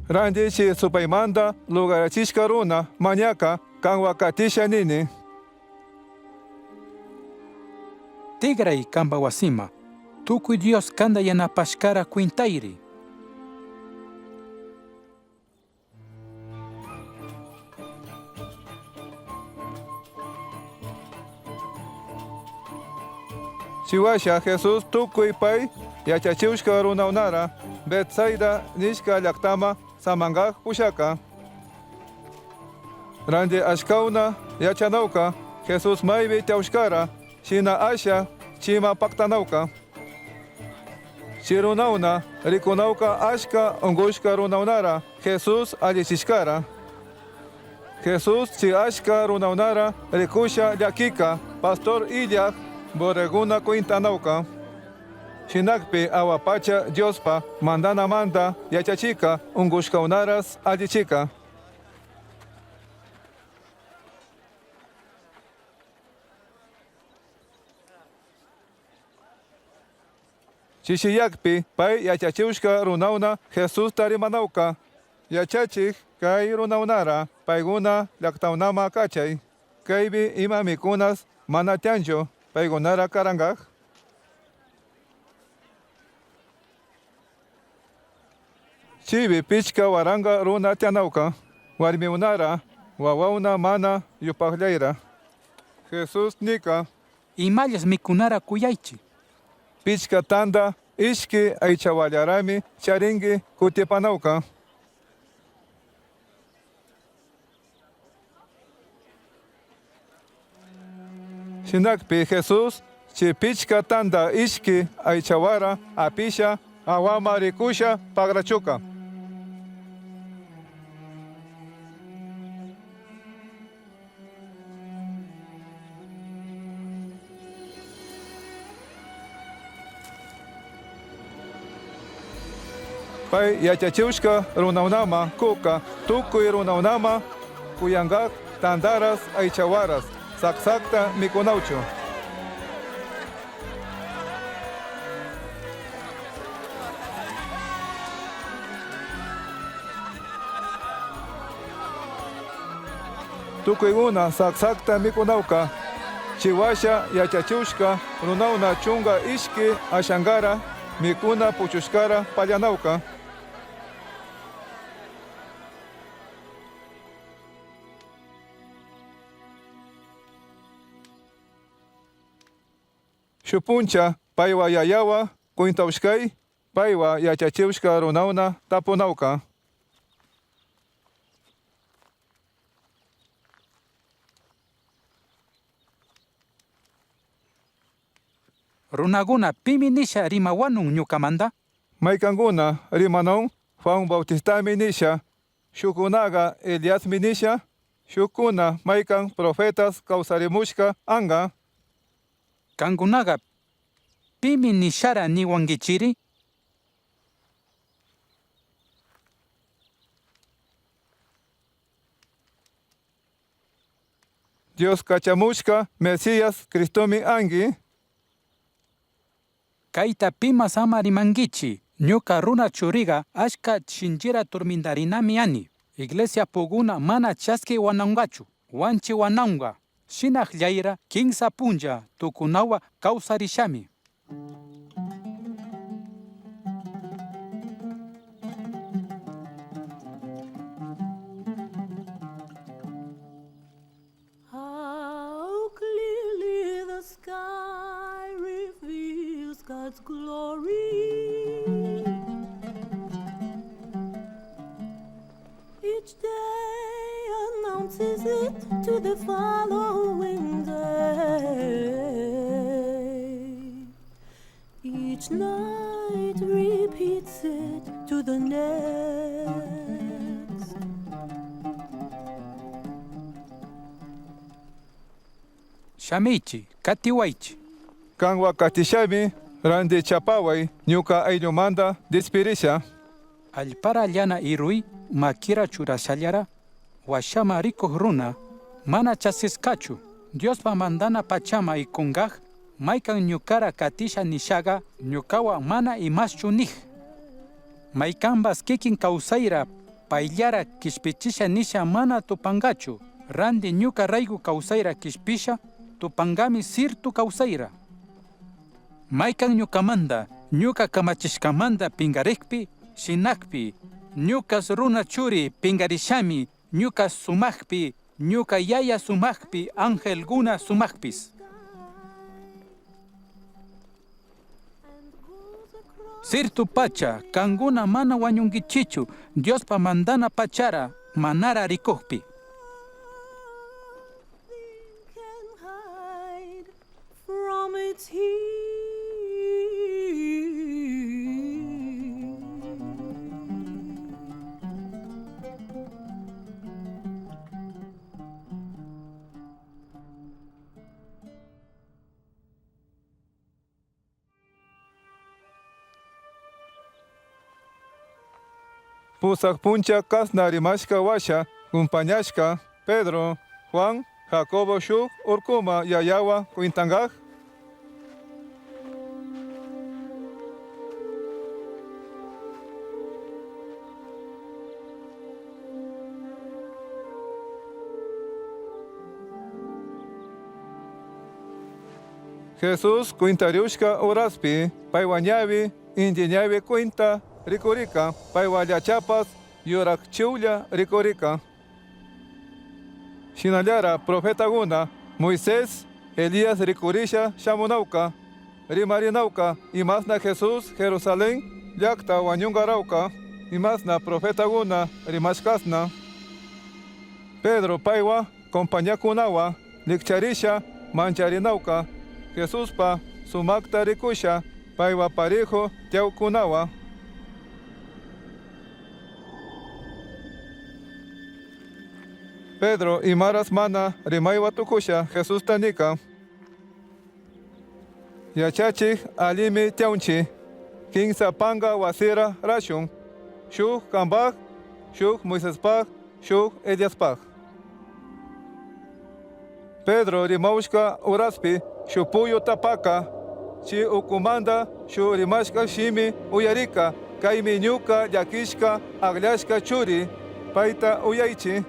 Randi chi supaymanta lugarachishka runa mañaka kanwa katisha nini.
Tigray kamba wasima, tukuy Dios kanda yanapashkara kwintayri.
Chihuasha Jesús tukuy pay yachachiushka runaunara Betsaida nishka llaktama samangaj pushaka. Randi ashkauna yachanauka Jesús maybi tiyaushkara shina asha chima paktanauka. Chirunauna rikunauka ashka ungushka runaunara Jesús allichishkara. Jesús chi ashka runaunara rikusha llakika pastor illaj borreguna kuintanauka. Shinakpi awa pacha Diospa mandanamanta yachachika ungushkaunaras allichika. Chishiyakpi pay yachachiushka runauna Jesusta rimanauka. Yachachik kay runaunara payguna llaktaunama kachay. Kaypi ima mikunas mana tianchu paygunara karangaj. Chibi 5000 runa tianauka. Warmiunara wawauna mana yupajllayra. Jesús nika
Imallas mikunara kuyaychi.
5 tanda ishki aychawallarami charingi kutipanauka. Shinakpi Jesús chi 5 tanda ishki aychawara apisha awama rikusha pagrachuka. Pay yachachiushka runaunama kuka tukuy runaunama kuyangak tandaras aychawaras saksakta mikunawchu. Tukuyguna saksakta mikunawka. Chiwasha yachachiushka runauna 12 ashangara mikuna puchushkara pallanawka. Shupuncha paywa yayawa kuintawshkay paywa yachachiushka runauna tapunawka.
Runaguna pimi nisha rimawanun ñukamanta?
Maykankuna rimanaun Juan Bautistami nisha, shukunaga Eliasmi nisha, shukuna maykan profetas kawsarimushka anga.
Kangunaga pimi nishara niwankichiri?
Dios kachamushka Mesías Cristomi angi.
Kayta pimas ama rimankichi. Ñuka runa churiga ashka shinchira turmintarinami ani. Iglesia puguna mana chaski wanaungachu, wanchi wanaunga. Shinajllayra 3 punlla tukunawa kawsarishami.
How clearly the sky reveals God's glory. Each day announces it to the following day. Each night repeats it to the next.
Shamichi, katiwaichi.
Kanwa katishami randi chapaway ñuka ayllumanta dispirisha.
Allpara llana irui makira churashallara washama rikuj runa mana chasisqachu. Diospa mandana pachama ikungaj maykan ñukara katisha nishaga ñukawa mana imaschu nij. Maykanpas kikin kawsayra payllara kishpichisha nisha mana tupangachu. Randi ñuka rayku kawsayra kishpisha tupangami sirtu kawsayra. Maykan ñukamanta ñuka kamachishkamanta pingarikpi shinakpi ñukas runa churi pingarishami ñuka sumajpi ñuka yaya sumajpi angelguna sumajpis. Sirtu pacha, kanguna mana wañunkichichu, Diospa mandana pachara manara rikukpi.
Nothing can hide from its heat.
Pusak puncha kasna rimashka washa, kumpañashka, Pedro, Juan, Jacobo shuk urkuma yayawa kuintangaj. Jesús kuintariushka uraspi, paywañavi, intiñavi kuinta, rikurika, paywallachapas, yurak chiulla rikurika. Shinallara profetaguna, Moisés, Elías rikurisha shamunauka, rimarinauka, imasna Jesús Jerusalén, llakta wañungarauka, imasna profetaguna rimashkasna. Pedro paywa, compañakunawa, likcharisha, mancharinauka, Jesuspa sumakta rikusha, paywa parejo tiyawkunawa. Pedro imaras mana rimaywa tukusha Jesusta nika. Yachachik alimi tiaunchi, kinsa panga wasira rashun, shuk kambaj, shuk Moisespaj, shuk Eliaspaj. Pedro rimaushka uraspi, shupuyu tapaka, chi ukumanda shu rimashka shimi uyarika, kaymi ñuka llakishka akllashka churi, payta uyaychi.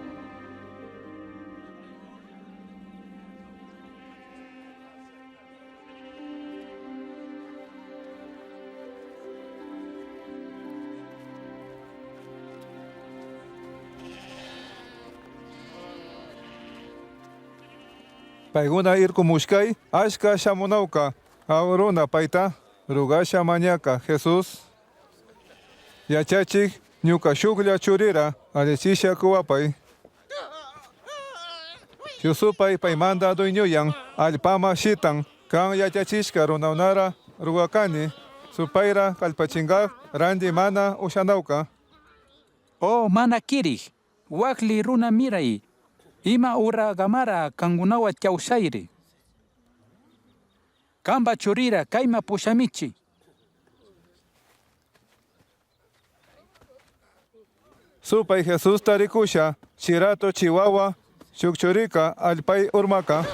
Payguna irkumushkay, ashka shamunawka, auruna payta, rugasha mañaka Jesús. Yachachik, ñuka shuklla churira, alichisha kuwapay. Yusupay paymanda dueñoyan, allpama shitan, kan yachachishka runaunara rugakani, supayra kallpachingaj, randi mana ushanawka.
Oh, mana kirij, wakli runa miray, ima uragamara kangunawa chawshayri. Kamba churira kayma pushamichi.
Supay Jesusta rikusha, chirato chihuahua, shukchurika allpay urmaka.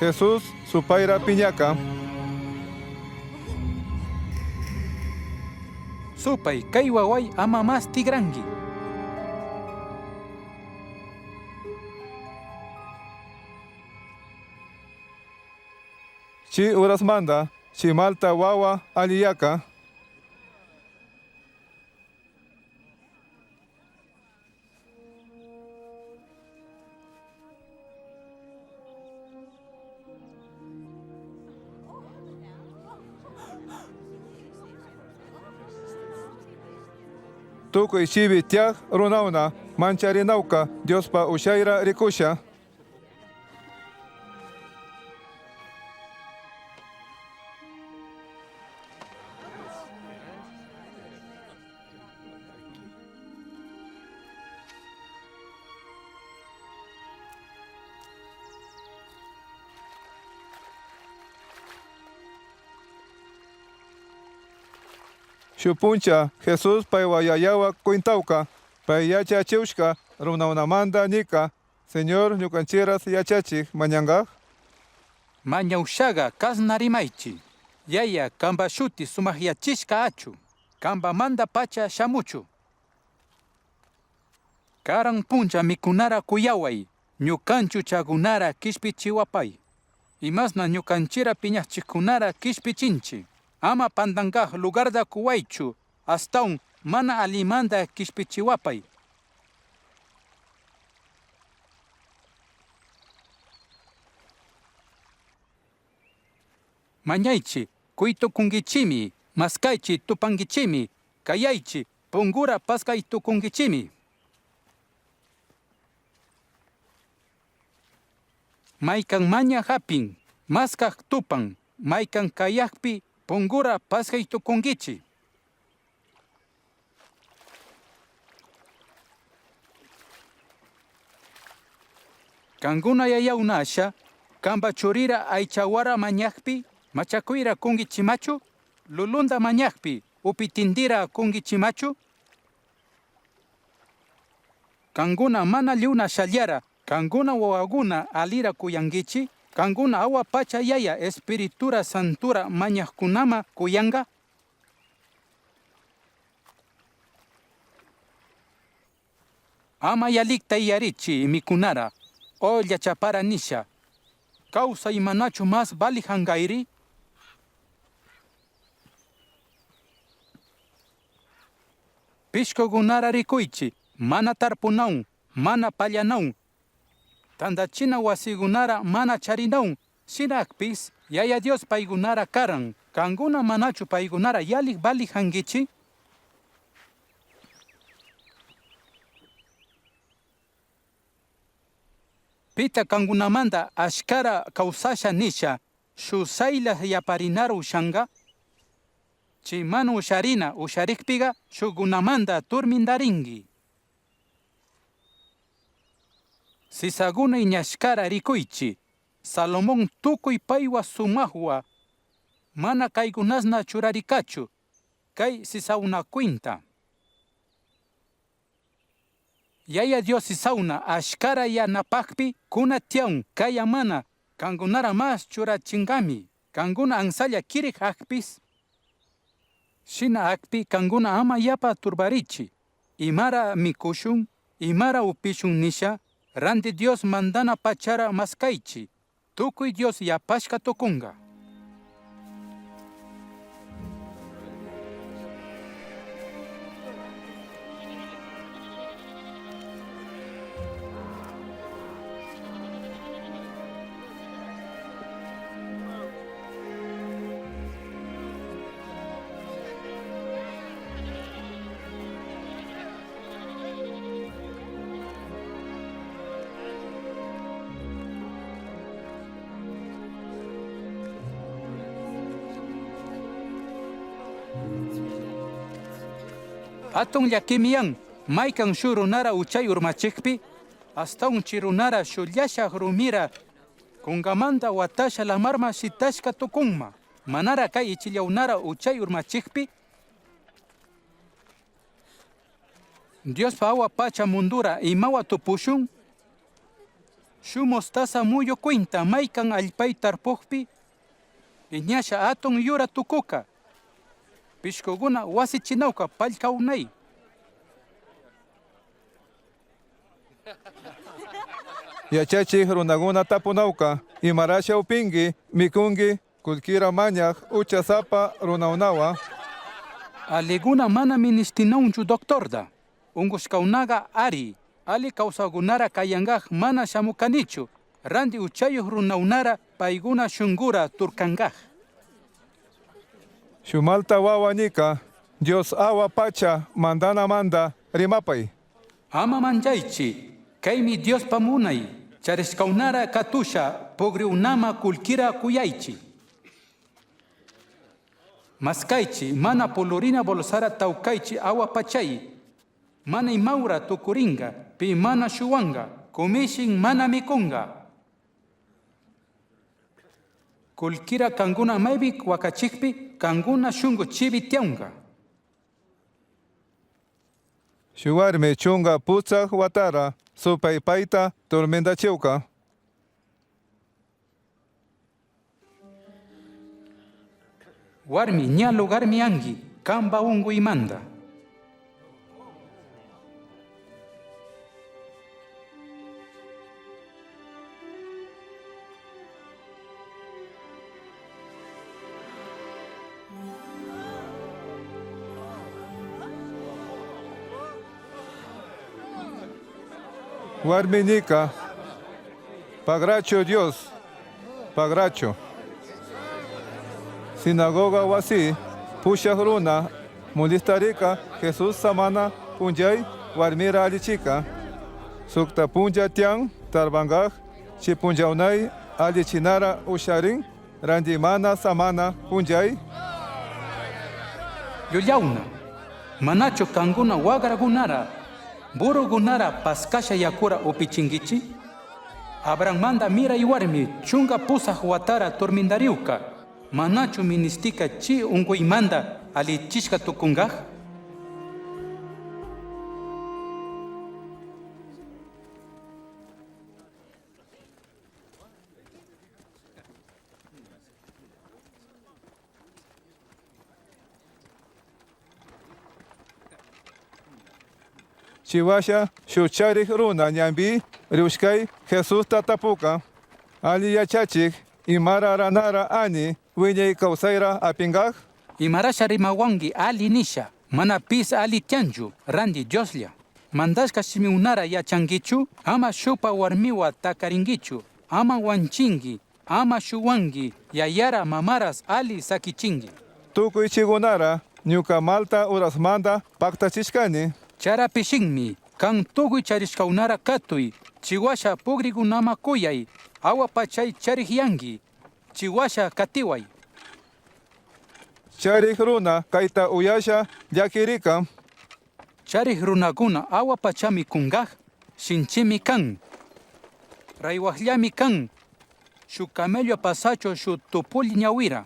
Jesús supayra piñaka.
Supay kay waway ama mas tigrangi.
Chi urasmanda, chimalta wawa aliyaka. Tukuy chibi tiaj runauna, mancharinauka, Diospa ushayra rikusha. Shupuncha, Jesús paywayayawa kuintauka, pay yachachiushka, runaunamanda nika, Señor ñukanchiras yachachik mañangaj.
Mañawshaga kasna rimaychi. Yaya kamba shuti sumakyachishka achu. Kamba manda pacha shamuchu. Karan puncha mikunara kuyaway, ñukanchu chagunara kishpichiwapay. Imasna ñukanchira piñachikkunara kishpichinchi. Ama pandangaj lugarda kuwaychu, astaun Mana alimanda kishpichiwapay. Mañaychi, kuytukunkichimi, maskaychi tupankichimi, kayaychi, pungura paskay tukunkichimi. Maykan maña hapin, maskaj tupan, maykan kayakpi, pungura paskay tukunkichi. Kanguna yayaunasha, kamba churira aychawara mañakpi, machakuyra kungichimachu, lulunda mañakpi, upitindira kungichimachu. Kanguna mana liuna shallara, kanguna wawaguna alira kuyangichi, kanguna awa pacha yaya espiritura santura mañakkunama kuyanga. Ama yalikta yarichi mikunara, o llachapara nisha. Kawsay manachu mas vali hangairi? Pishkugunara rikuychi, mana tarpunaun, mana pallanaun, tandachina wasigunara mana charinaun, shinakpis Yaya Dios paygunara karan, kanguna manachu paygunara yalik vali hangichi? Pita kangunamanda ashkara kawsasha nisha, shusayla yaparinara ushanga? Chay mana usharina usharikpiga shukunamanda turmindaringi. Sisaguna iñashkara rikuychi, Salomón tukuy paywa sumahwa, mana kaykunasna churarikachu, kay sisauna kwinta. Yaya Dios sisauna ashkara yanapakpi kuna tiaun kaya mana kangunara mas churachingami, kanguna ansalla kirik akpis. Shina akpi kanguna ama yapa turbarichi, imara mikushun, imara upishun nisha, ranti Dios mandana pachara maskaychi, tukuy Dios yapashka tukunga. Atun llakimiyan, maykan shu runara uchay urmachikpi, astawan chi runara shullasha rumira, kungamanta watasha lamarma shitashka tukunma, manara kay ichillawnara uchay urmachikpi, Diospa awa pacha mundura imawa tupushun, shu mostaza muyu kwinta maykan allpay tarpukpi, iñasha atun yura tukuka, pishkuguna wasichinawka pallkawnay.
Yachachik runaguna tapunawka, imarasha upingi, mikungi, kullkira mañak, uchasapa runawnawa.
Aliguna mana ministinaunchu doctorda. Ungushkawnaga ari, ali kawsagunara kayangaj mana shamukanichu, ranti uchayuq runawnara payguna shungura turkangaj.
Shumalta wawa nika, Dios awa pacha mandana manda rimapay.
Ama manchaychi, kaymi Diospa munay, charishkawnara katusha, pugriunama kullkira kuyaychi. Maskaychi, mana pulurina bolsara tawkaychi awa pachay, mana imaura tukuringa, pi mana shuwanga, kumishin mana mikunga. Kullkira kanguna maypi wakachikpi, kanguna shungu chibi tiaunga.
Shuwarmi chunga putsak watara, supay payta tormendachiwka.
Warmi ña lugarmi angi, kamba unguymanta.
Warmi nica, pagracho Dios, pagracho. Sinagoga wasi, pushaj runa, mulistarika Jesús samana punllay warmira allichika. Sukta punlla tian tarbangaj, chi punllaunay allichinara usharin, randimana samana punllay.
Llullauna, manachu kanguna wagragunara, burugunara paskasha yakura upichingichi? Abrahammanda miray warmi 18 watara turmindariuka, manachu ministika chi unkuymanta allichishka tukungaj?
Chiwasha shucharik runa ñambi riushkay Jesusta tapuka. Ali yachachik imara ranara ani wiñay kawsayra apingaj.
Imarasha rimawangi ali nisha, mana pis ali tianchu, randi Dioslla. Mandashka shimiunara yachangichu, ama shupa warmiwa takaringichu, ama wanchingi, ama shuwangi, yayara mamaras ali sakichingi.
Tukuy chigunara ñuka malta urasmanta paktachishkani.
Charapishinmi, kan tukuy charishkaunara katuy, chiwasha pugrigunama kuyay, awa pachay charikyangi, chiwasha katiway.
Charik runa kayta uyasha llakirika.
Charik runakuna awa pachami kungaj, shinchimi kan. Raywajllami kan. Shu camello pasacho shu tupul ñawira.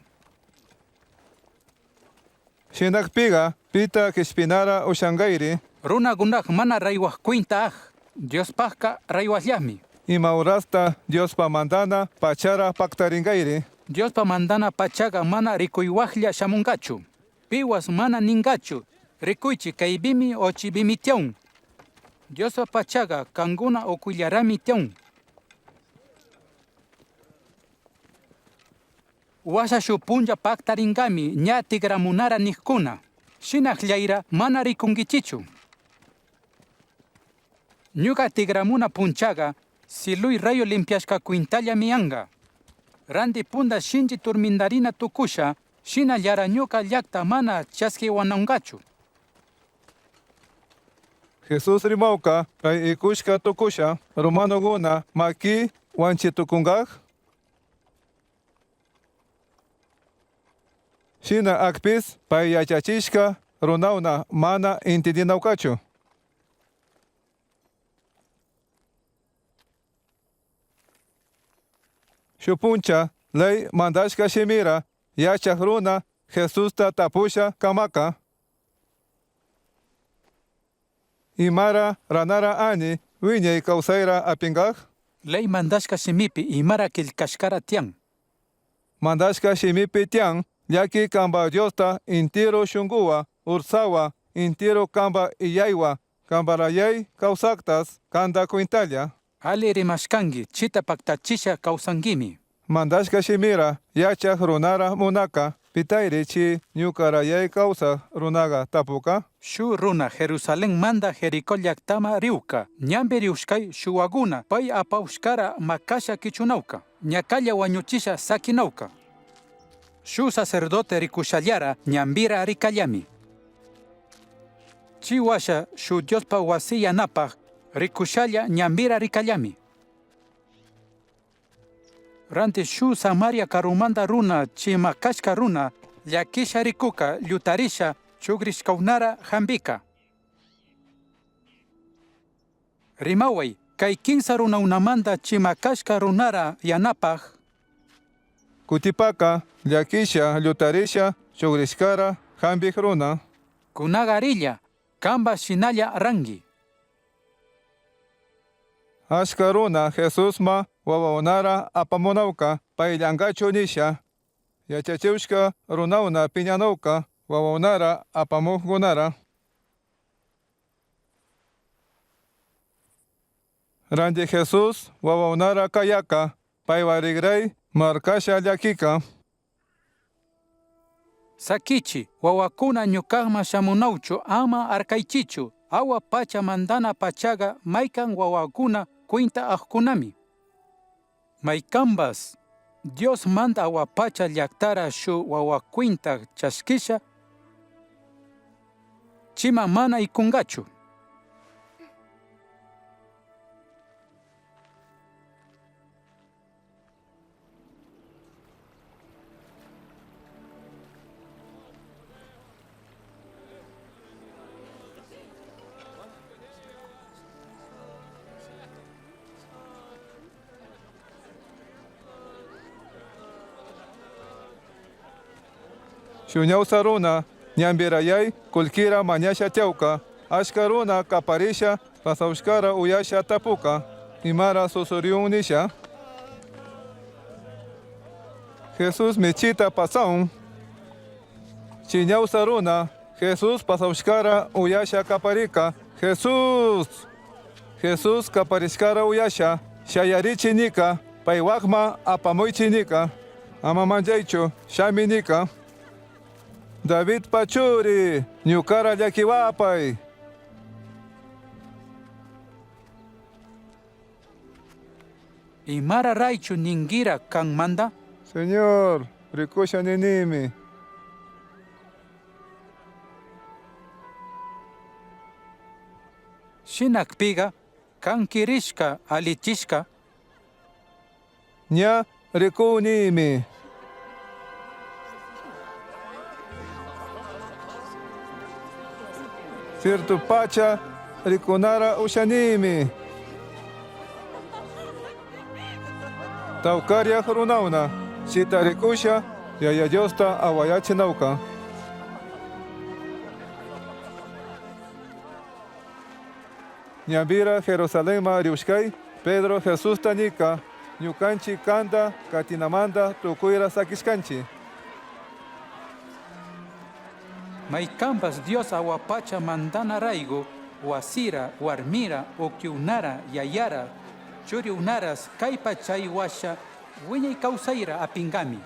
Shinakpiga pita kishpinara ushangairi.
Runakunaj mana raywaj kwinta aj, Diospajka raywajllami.
Ima urasta Diospa mandana pachara paktaringairi.
Diospa mandana pachaga mana rikuywajlla shamungachu. Piwas mana ningachu. Rikuychi kaybimi o chibimi tiaun. Diospa pachaga kanguna ukuyllarami tiaun. Washa shu punlla paktaringami ña tigramunara nijkuna. Shinajllayra mana rikunkichichu. Ñuka tigramuna punchaga, siluy rayo limpiashka kwintalla mianga. Randi punda shinchi turmindarina tukusha, shinallara ñuka llakta mana chaskiwanangachu.
Jesús rimauka kay ikushka tukusha romanoguna maki wanchitukungaj. Shina akpis pay yachachishka runauna mana intindinawkachu. Shupuncha ley mandashka shimira yachaj runa Jesusta tapusha kamaka. Imara ranara ani wiñay kawsayra apingaj.
Ley mandashka shimipi imara killkashkara tiyan.
Mandashka shimipi tiyan llaki kamba Diosta intiro shunguwa ursawa intiro kamba iyaywa kambarayay kawsaktas kanda kwintalla.
Ali rimashkangi chita paktachisha kawsangimi.
Mandashka shimira yachaj runara munaka pitayri chi ñukarayay kawsaj runaga tapuka.
Shu runa Jerusalén manda Jericó llaktama riuka. Ñambi riushkay shuwaguna pay apawshkara makasha kichunawka. Ñakalla wañuchisha sakinawka. Shu sacerdote rikushallara ñambira rikallami. Chiwasha shu Diospa wasi yanapaj rikushalla ñambira rikallami. Ranti shu Samaria karumanda runa chimakashka runa llakisha rikuka llutarisha chugrishkaunara hambika. Rimaway, kay kinsa runaunamanta chimakashka runara yanapaj.
Kutipaka llakisha llutarisha chugrishkara hambik runa.
Kunagarilla, kamba shinalla rangi.
Ashka runa Jesusma wawaunara apamunawka payllankachu nisha. Yachachiwshka runauna piñanawka wawaunara apamukkunara. Ranti Jesús wawaunara kayaka paywarigray markasha llakika.
Sakichi, wawakuna ñukajma shamunawchu ama arkaychichu. Ahua pacha mandana pachaga maykan wawakuna kwinta ajkunami. Maykambas Dios manda ahua pacha llaktara shu wawakwinta chashkisha chima mana ikungachu.
Shu ñawsa runa ñambirayay kullkira mañasha tiyawka. Ashka runa kaparisha pasawshkara uyasha tapuka. Imara susuriun nisha. Jesús michita pasaun. Chi ñawsa runa Jesús pasawshkara uyasha kaparika. Jesús! Jesús kaparishkara uyasha shayarichi nika paywakma apamuychi nika. Ama manchaychu shami nika. David pachuri ñukara llakiwapay.
Imara raychu ningira kanmanta?
Señor, rikusha ninimi.
Shinakpiga kan kirishka alichishka.
Ña rikunimi. Cierto pacha rikunara ushanimi. Tawkariaj runawna chita rikusha Yaya Diosta awayachinawka. Ñambira Jerusalenma riushkay Pedro Jesusta nika ñukanchi kanta katinamanta tukuyra sakishkanchi.
Maykampas Dios awapacha mandana raygu wasira, warmira, ukiunara, yayara, churiunaras kay pachay washa wiñay kawsayra apingami.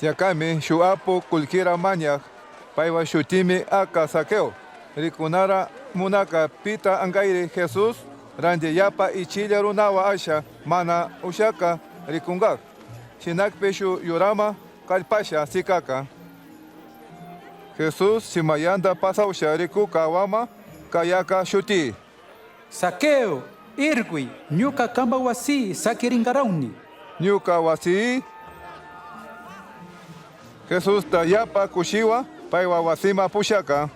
Tiakami shu apu kullkira mañaj paywa shutimi aka Zaqueo. Rikunara munaka pita angairi Jesús randi yapa ichilla runawa asha mana ushaka rikungak. Shinakpi shu yurama kallpasha sikaka. Jesús chimayanta pasawsha rikuka wama kayaka shuti.
Zaqueo, irgui, ñuka kamba wasi sakiringarawni.
Ñuka wasi. Jesusta yapa kushiwa paywa wasima pushaka.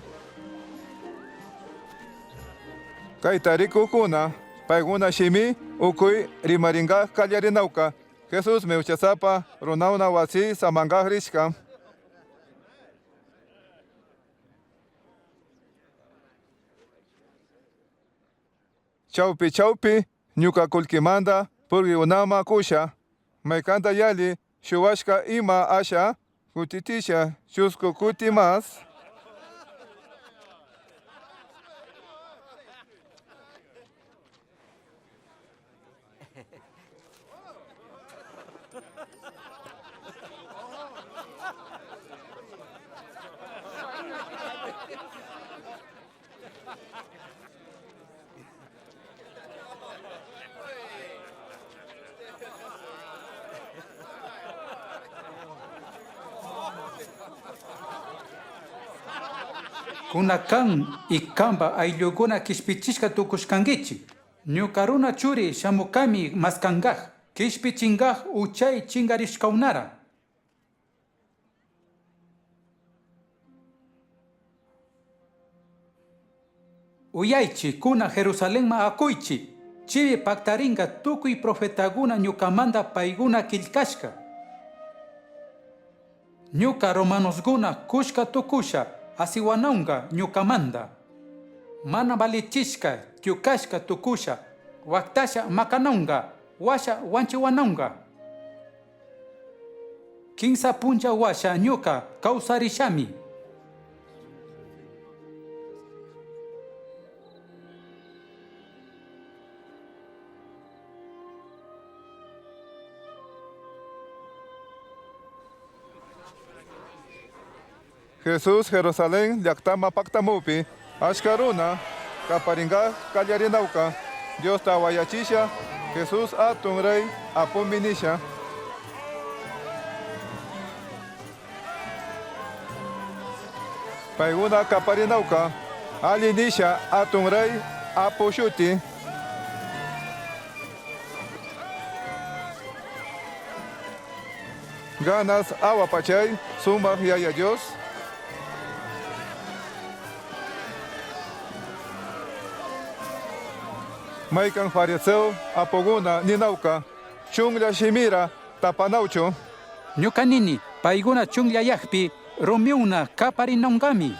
Kayta rikukuna paykuna shimi ukuy rimarinka kallarinawka. Jesús huchasapa runawna wasi samankaj rishka. Chawpi chawpi ñuka kullkimanta purkikunama kusha. Maykanta yalli shuwashka ima asha kutitisha chusku kuti mas.
Kunakan ikamba ayllukuna kishpichishka tukushkankichik. Ñuka runa churi shamukami maskangaj, kishpichingaj uchay chinkarishkawnara. Uyaychi kuna Jerusalenma akuychi, chibi paktaringa tukuy profetaguna ñukamanta payguna killkashka. Ñuka romanosguna kushka tukusha asiwanawka ñukamanta. Mana valichishka tyukashka tukusha, waktasha makanawka, washa wanchiwanawka. Kinsa puncha washa ñuka kawsarishami.
Jesús Jerusalén llaktama paktamupi, achka runa kaparingaj kallarinawka, Diosta wayachisha, Jesús atun rey apumi nisha. Payguna kaparinawka, ali nisha atun rey apu shuti. Ganas awa pachay, sumak yaya Dios. Maykan fariseo apuguna ninawka, chunlla shimira tapanawchu.
Ñuka nini, payguna chunllayakpi rumiuna kaparinawkami.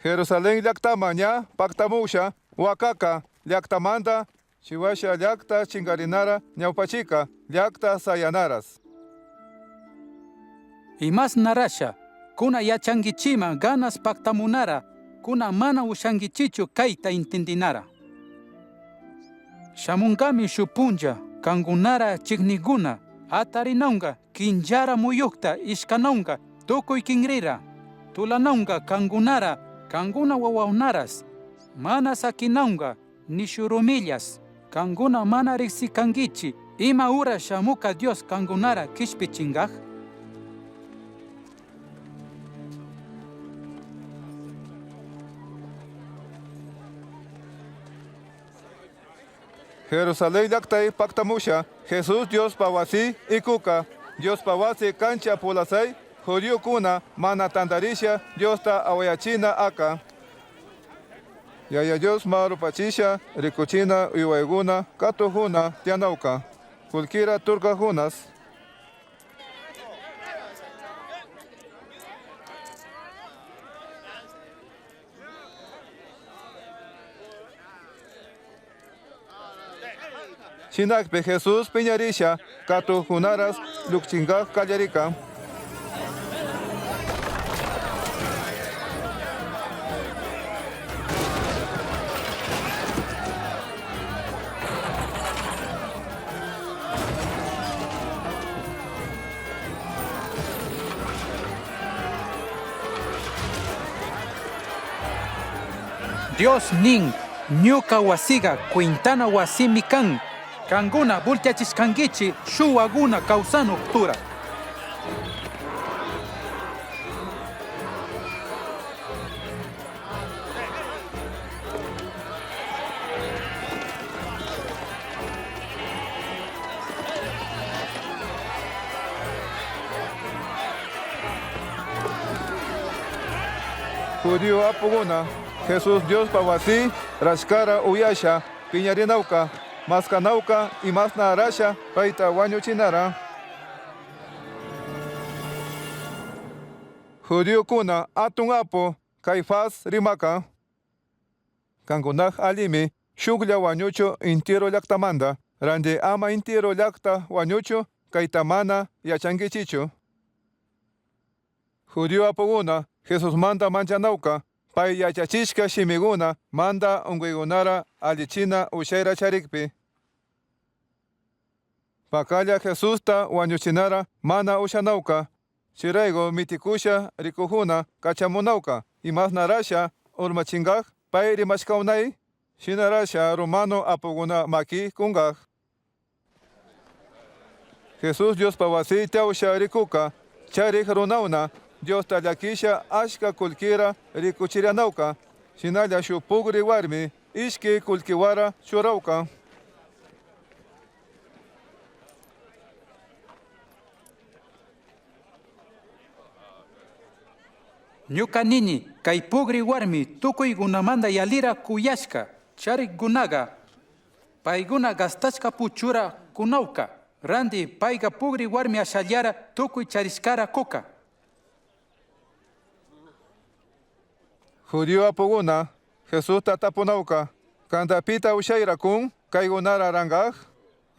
Jerusalén llaktama ña paktamusha, wakaka llaktamanta, chiwasha llakta chingarinara ñawpachika llakta sayanaras.
Imasna rasha, kuna yachankichima ganas paktamunara, kuna mana ushankichichu kayta intindinara. Shamunkami shuk punlla, kankunara chiknikuna, atarinawka kinllara muyukta ishkanawka tukuy kinrira, tulanawka kankunara, kankuna wawakunaras, mana sakinawka ni shuk rumillas, kankuna mana riksikankichi ima ura shamuka Dios kankunara kishpichinkaj.
Jerusalén llaktay paktamusha, Jesús Diospa wasi ikuka, Diospa wasi kancha pulasay, judíokuna mana tantarisha Diosta awayachina aka. Yaya Dios marupachisha rikuchina uywaykuna katujuna tianawka, kullkira turkajunas. Shinakpi Jesús piñarisha katujunaras llukchinkaj kallarika.
Dios nin, ñuka wasiga kwintana wasimi kan, kankuna volteachishkankichi shuwakuna kawsanuk tura.
Judío apuguna, Jesús Diospa wasi, rashkara uyasha, piñarinawka, maskanawka imasna rasha, payta wañuchinara. Judíokuna atun apu, Caifás rimaka. Kankunaj alimi, shuklla wañuchu intiro llaktamanta, randi ama intiro llakta wañuchu, kayta mana yachankichichu. Judío apuguna, Jesusmanta manchanawka, pay yachachishka shimiguna, manda unkuykunara allichina ushayra charikpi. Pakalla Jesusta wañuchinara mana ushanawka, chayrayku mitikusha rikujuna kachamunawka, imasna rasha urmachinkaj pay rimashkaunay, shina rasha romano apukuna maki kunkaj. Jesús Diospa wasi tiyawsha rikuka, charik runawna, Diosta llakisha achka kullkira rikuchiranawka, shinalla shuk pukri warmi ishki kullkiwara churawka.
Ñuka nini, kay pugri warmi tukuykunamanta yalira kuyashka, charikkunaga, paykuna gastashka puchura kunawka, ranti payka pugri warmi ashallara tukuy charishkara kuka.
Judío apuguna, Jesusta tapunawka, kanta pita ushayra kun kaykunara rankaj.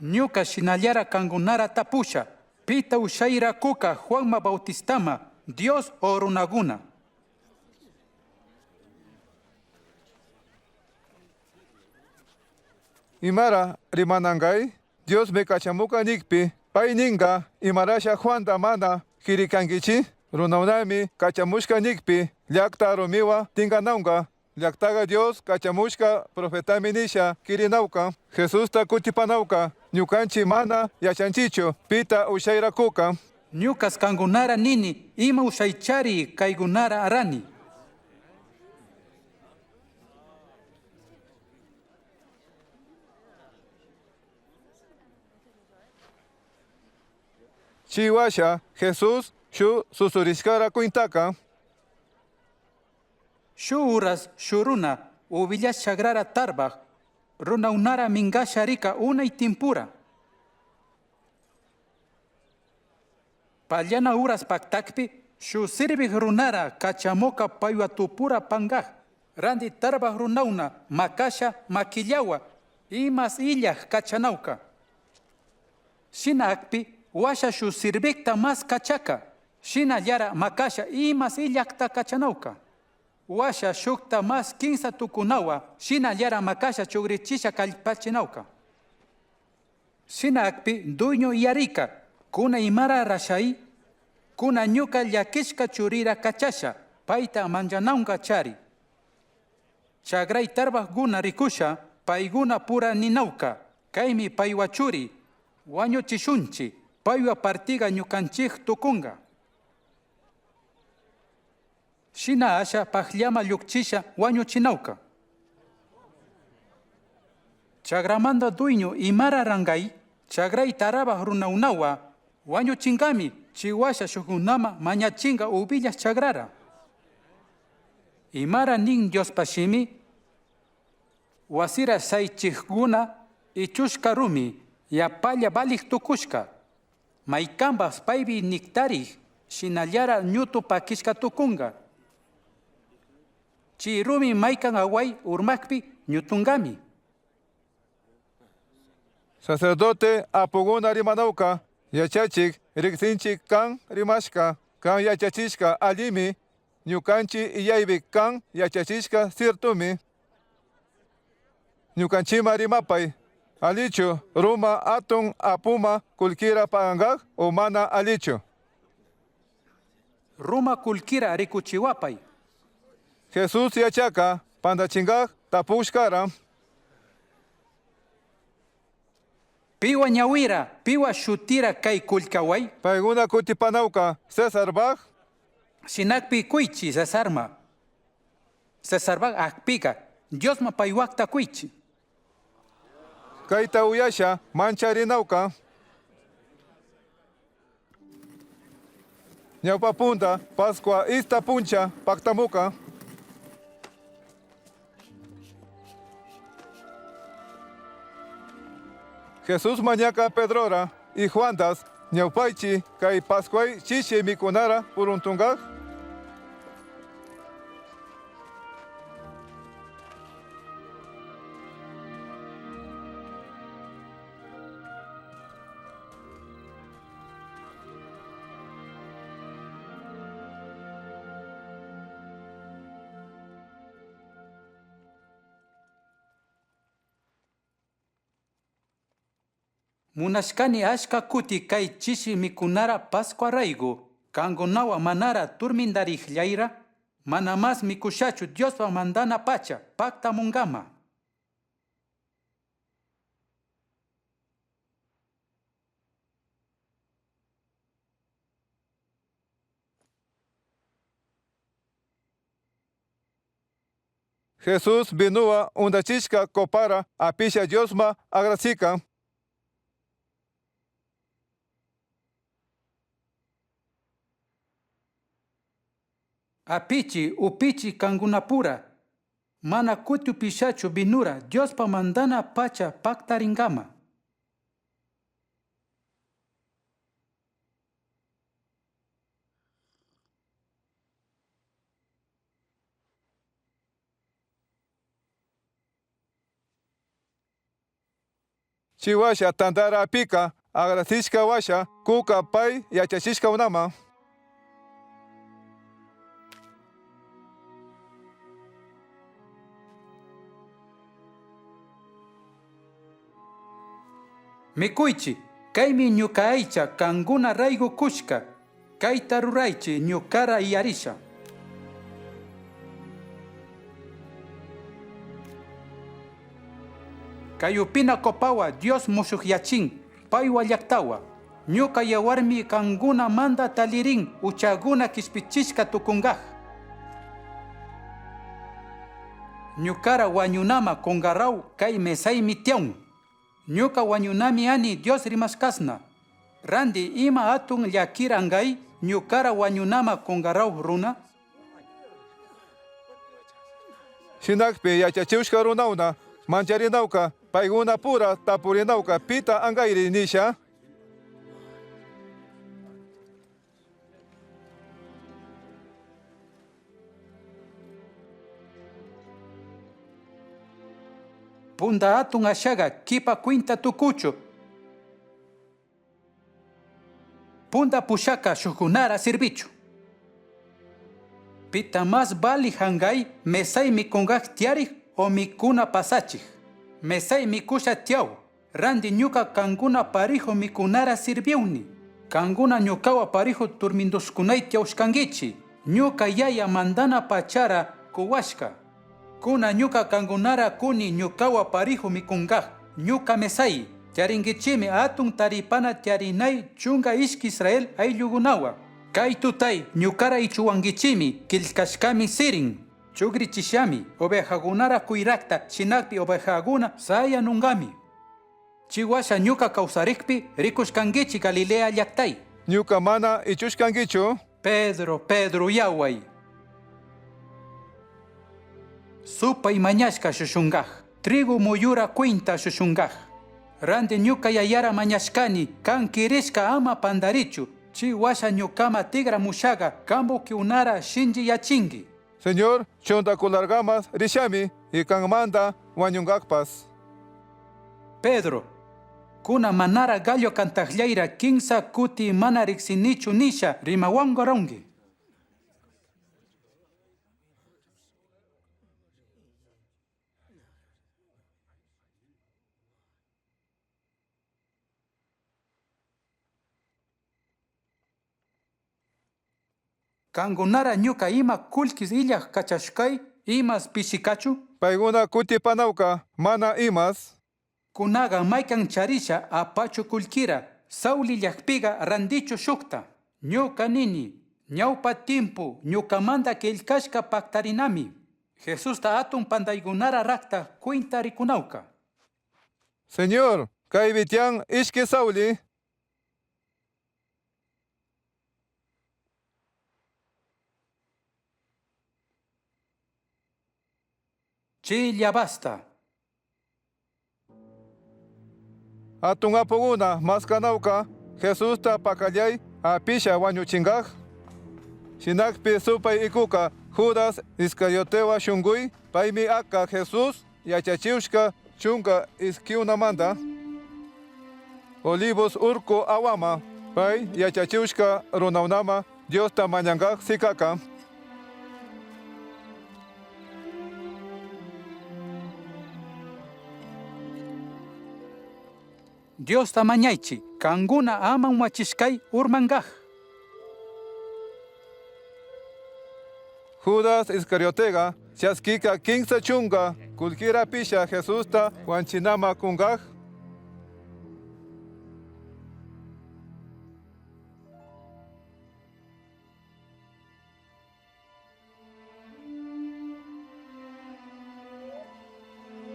Ñuka shinallara kankunara tapusha, Pita ushaira kuka Juanma Bautistama, Dios o runaguna.
Imara rimanangay, Dios me kachamuka nikpi, pay ninga, imarasha Juanta mana kirikankichi, runaunami kachamushka nikpi, llakta rumiwa tinkanaunka, llaktaga Dios kachamushka profetami nisha kirinauka, Jesusta kutipanauka, ñukanchi mana yachanchichu, pita ushaira kuka.
Ñukas kangunara nini, ima ushaychari kaygunara arani.
Chiwasha, Jesús, shu susurishkara kuintaka.
Shu uras shuruna uvillas chagrara tarbaj, runaunara mingasha rika unay timpura. Pallana uras paktakpi, shu sirvij runara kachamoka paywa tupura pangaj, randi tarbaj runauna makasha makillawa, imas illaj kachanauka. Shina akpi, washa shu sirvikta mas kachaka, shina llara makasha imas illakta kachanauka. Washa shukta mas kinsa tukunawa, shina llara makasha chugrichisha kallpachinauka. Shina akpi dueño yarika, kuna imara rashai, kuna ñuka llakishka churira kachasha, payta manllanaunka chari. Chagray tarbaj guna rikusha, payguna pura ninauka, kaymi paywa churi, wañuchishunchi, paywa partiga ñukanchik tukunga. Shina asha pajllama llukchisha wañuchinauka. Chagramanda dueño imara rangay, chagray tarabaj runaunawa, wañuchingami, chiwasha shukunama mañachinga uvillas chagrara. Imara nin Diospa shimi, wasira saychijguna ichushka rumi, yapalla balik tukushka. Maykambas paypi niktarij, shinallara ñutu pakishka tukunga. Chi rumi maykan away urmakpi ñutungami.
Sacerdote apuguna rimanauka, yachachik riksinchik kan rimashka, kan yachachishka allimi, ñukanchi iyaybi kan yachachishka sirtumi. Ñukanchima rimapay, alichu Ruma atun apuma kulkira pagangaj o mana alichu.
Ruma kulkira rikuchiwapay.
Jesús yachaka pandachingaj tapushkara.
Piwa ñawira, piwa shutira kay kullkaway.
Payguna kutipanauka César baj,
Shinakpi kuychi Cesarma. Cesarbaj akpika, Diosma paywakta kuychi.
Kayta uyasha mancharinauka. Ñawpa punta Pascua ista puncha paktamuka. Jesús mañaka Pedrora y Juandas ñawpaychi kay Pascuay chichi mikunara puruntungaj.
Munashkani ashka kuti kay chishi mikunara Pascua raygu, kangunawa manara turmindarijllayra, mana mas mikushachu Diospa mandana pacha, paktamungama.
Jesús vinuwa undachishka kopara apisha Diosma agrasika.
Apichi, upichi kangunapura, mana kuti upishachu vinura, Diospa mandana pacha paktaringama.
Chiwasha tantara apika Agradecishka washa kuka pay yachachishkakunama.
Mikuichi, kaymi ñuka aycha kanguna raygu kushka. Kayta ruraychi ñukara iyarisha. Kay upina kopawa Dios mushukyachin, paywa llaktawa. Ñuka yawarmi kanguna manda talirin uchaguna kishpichishka tukungaj. Ñukara wañunama kungarraw kay mesaymi tiyaun. Ñuka wañunami ani Dios rimashkasna. Randi ima atun llakirangay ñukara wañunama kungarraw runa.
Shinakpi yachachiushka runawna mancharinawka paykuna pura tapurinawka pita ankayri nisha.
Punda atun ashaga kipa kwinta tukuchu. Punda pushaka shukunara sirvichu. Pita mas vali hangay mesay mikungaj tiarij o mikuna pasachij. Mesay mikusha tiaw. Randi ñuka kanguna parijo mikunara sirviuni. Kanguna ñukawa parijo turminduskunay tiaushkangichi. Ñuka yaya mandana pachara kuwashka. Kuna ñuka kangunara kuni ñukawa parijo mikungaj. Ñuka mesay. Tiaringichimi atun taripana tiarinay chunga ishki Israel ayllugunawa. Kay tutay ñukara ichuwangichimi killkashkami sirin. Chugrichishami ovejagunara kuyrakta shinakpi ovejaguna sayanungami. Chiwasha ñuka kawsarikpi rikushkangichi Galilea llaktay.
Ñuka mana ichushkankichu.
Pedro, Pedro, yaway. Supay mañashka shushungaj. Trigo muyura cuinta shushungaj. Randi ñuka yayara mañashkani kan kirishka ama pandarichu. Chiwasha ñukama tigra mushaga kambo kiunara shinji yachingi.
Señor, chuntakulargamas rishami y kanmanta wañunkakpas.
Pedro, kuna manara gallo kantajllaira kinsa kuti mana riksinichu nisha rimawangorongi. Kangunara ñuka ima kullkis illaj kachashkay imas pishikachu.
Paykuna kutipanawka mana imas.
Kunaga maykan charisha apachu kullkira Sauli llakpiga randichu shukta. Ñuka nini, ñawpa timpu ñukamanta killkashka paktarinami. Jesusta atun pantaykunara rakta kwinta rikunawka.
Señor, kaypi tiyan ishki sawli.
Chilla basta.
Atun apukuna maskanawka Jesusta pakallay apisha wañuchinkaj. Shinakpi supay ikuka Judas Iscariotewa shunkuy paymi aka Jesús yachachiushka chunka iskiunamanta. Olivos urku awama pay yachachiushka runaunama Diosta mañankaj sikaka.
Diosta mañaychi, kanguna ama umachishkay urmangaj.
Judas Iscariotega chaskika kinsa chunga kullkira pisha Jesusta wanchinama kunkaj.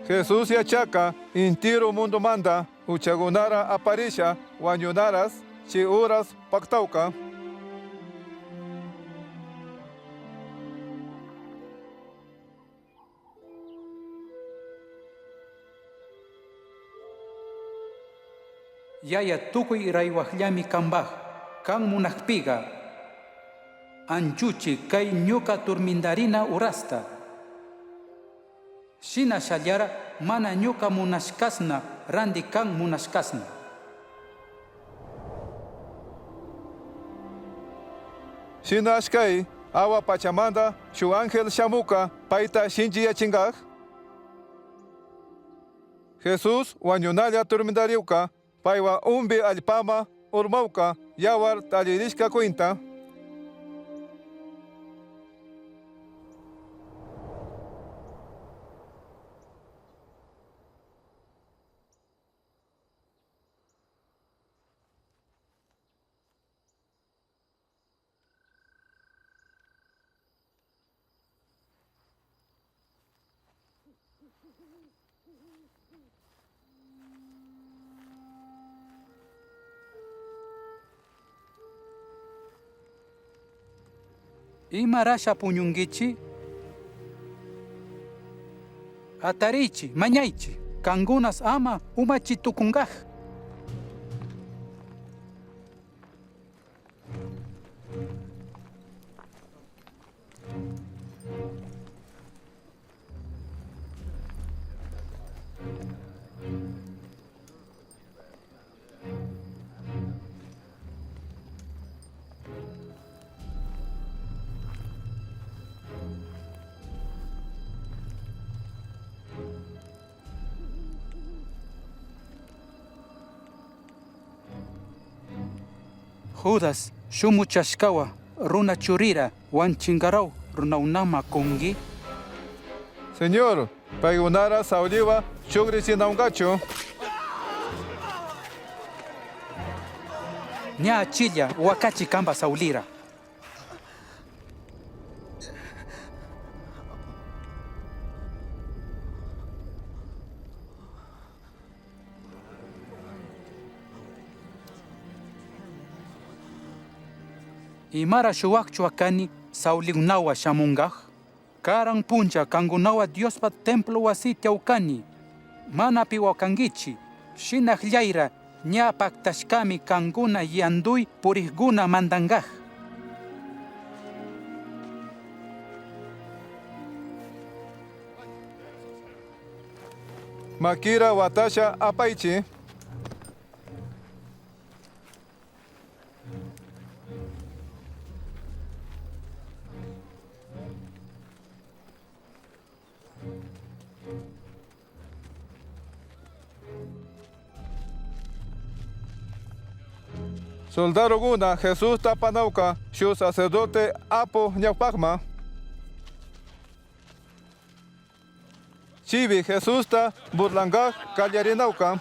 Jesús yachaka intiru mundo manda uchagunara aparisha wañunaras chi uras paktawka.
Yaya tukuy raywaqllami kambaj, kan munakpiga. Anchuchi kay ñuka turmindarina urasta. Shina shallara mana ñuka munashkasna randi kan munashkasna.
Shina ashkay awa pachamanda shu ángel shamuka paita shinchiyachingaj. Jesús wañunalla turmindariuka paywa umbi allpama urmauka yawar tallirishka cuenta.
Imarasha puñunguichi? Atarichi, mañaichi, kangunas ama umachitukungaj. Judas, shumuchashkawa, runa churira, wanchingarau, runaunama kungi.
Señor, paygunara sauliwa chugrichinawkachu.
Ña achilla, wakachi kamba saulira. Imara shuwakchu akani sauliunawa shamungaj. Karan puncha kangunawa Diospa templo wasiti awkani. Mana piwakangichi. Shinajllayra ña paktashkami kanguna yanduy puriguna mandangaj.
Makira watasha apaichi. Soldadoguna Jesús tapanauka shu sacerdote apo ñawpajma. Chibi Jesusta burlangaj kallarinauka.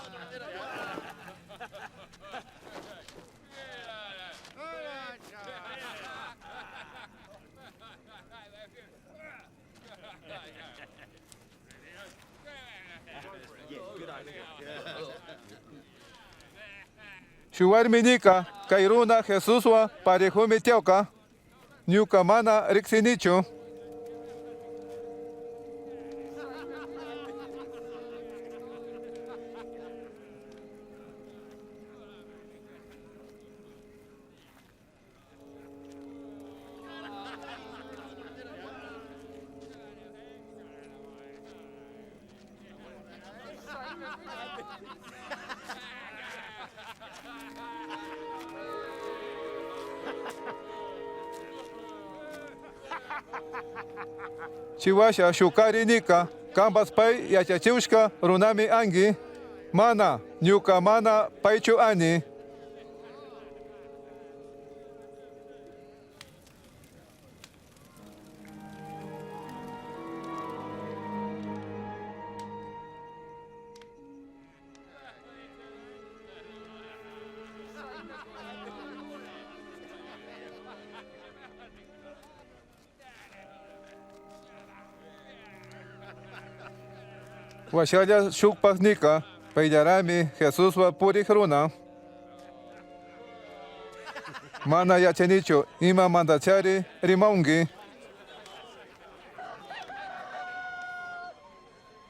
Shuwarminika kayruna Jesuswa parejumi tiawka. Ñuka mana riksinichu. Chiwasha shukari nika, kambas pay yachachiushka runami angi. Mana, ñuka mana paychu ani. Washalla shukpak nika, payllarami Jesuswa purik runa. Mana yachanichu ima mandachari rimaungi.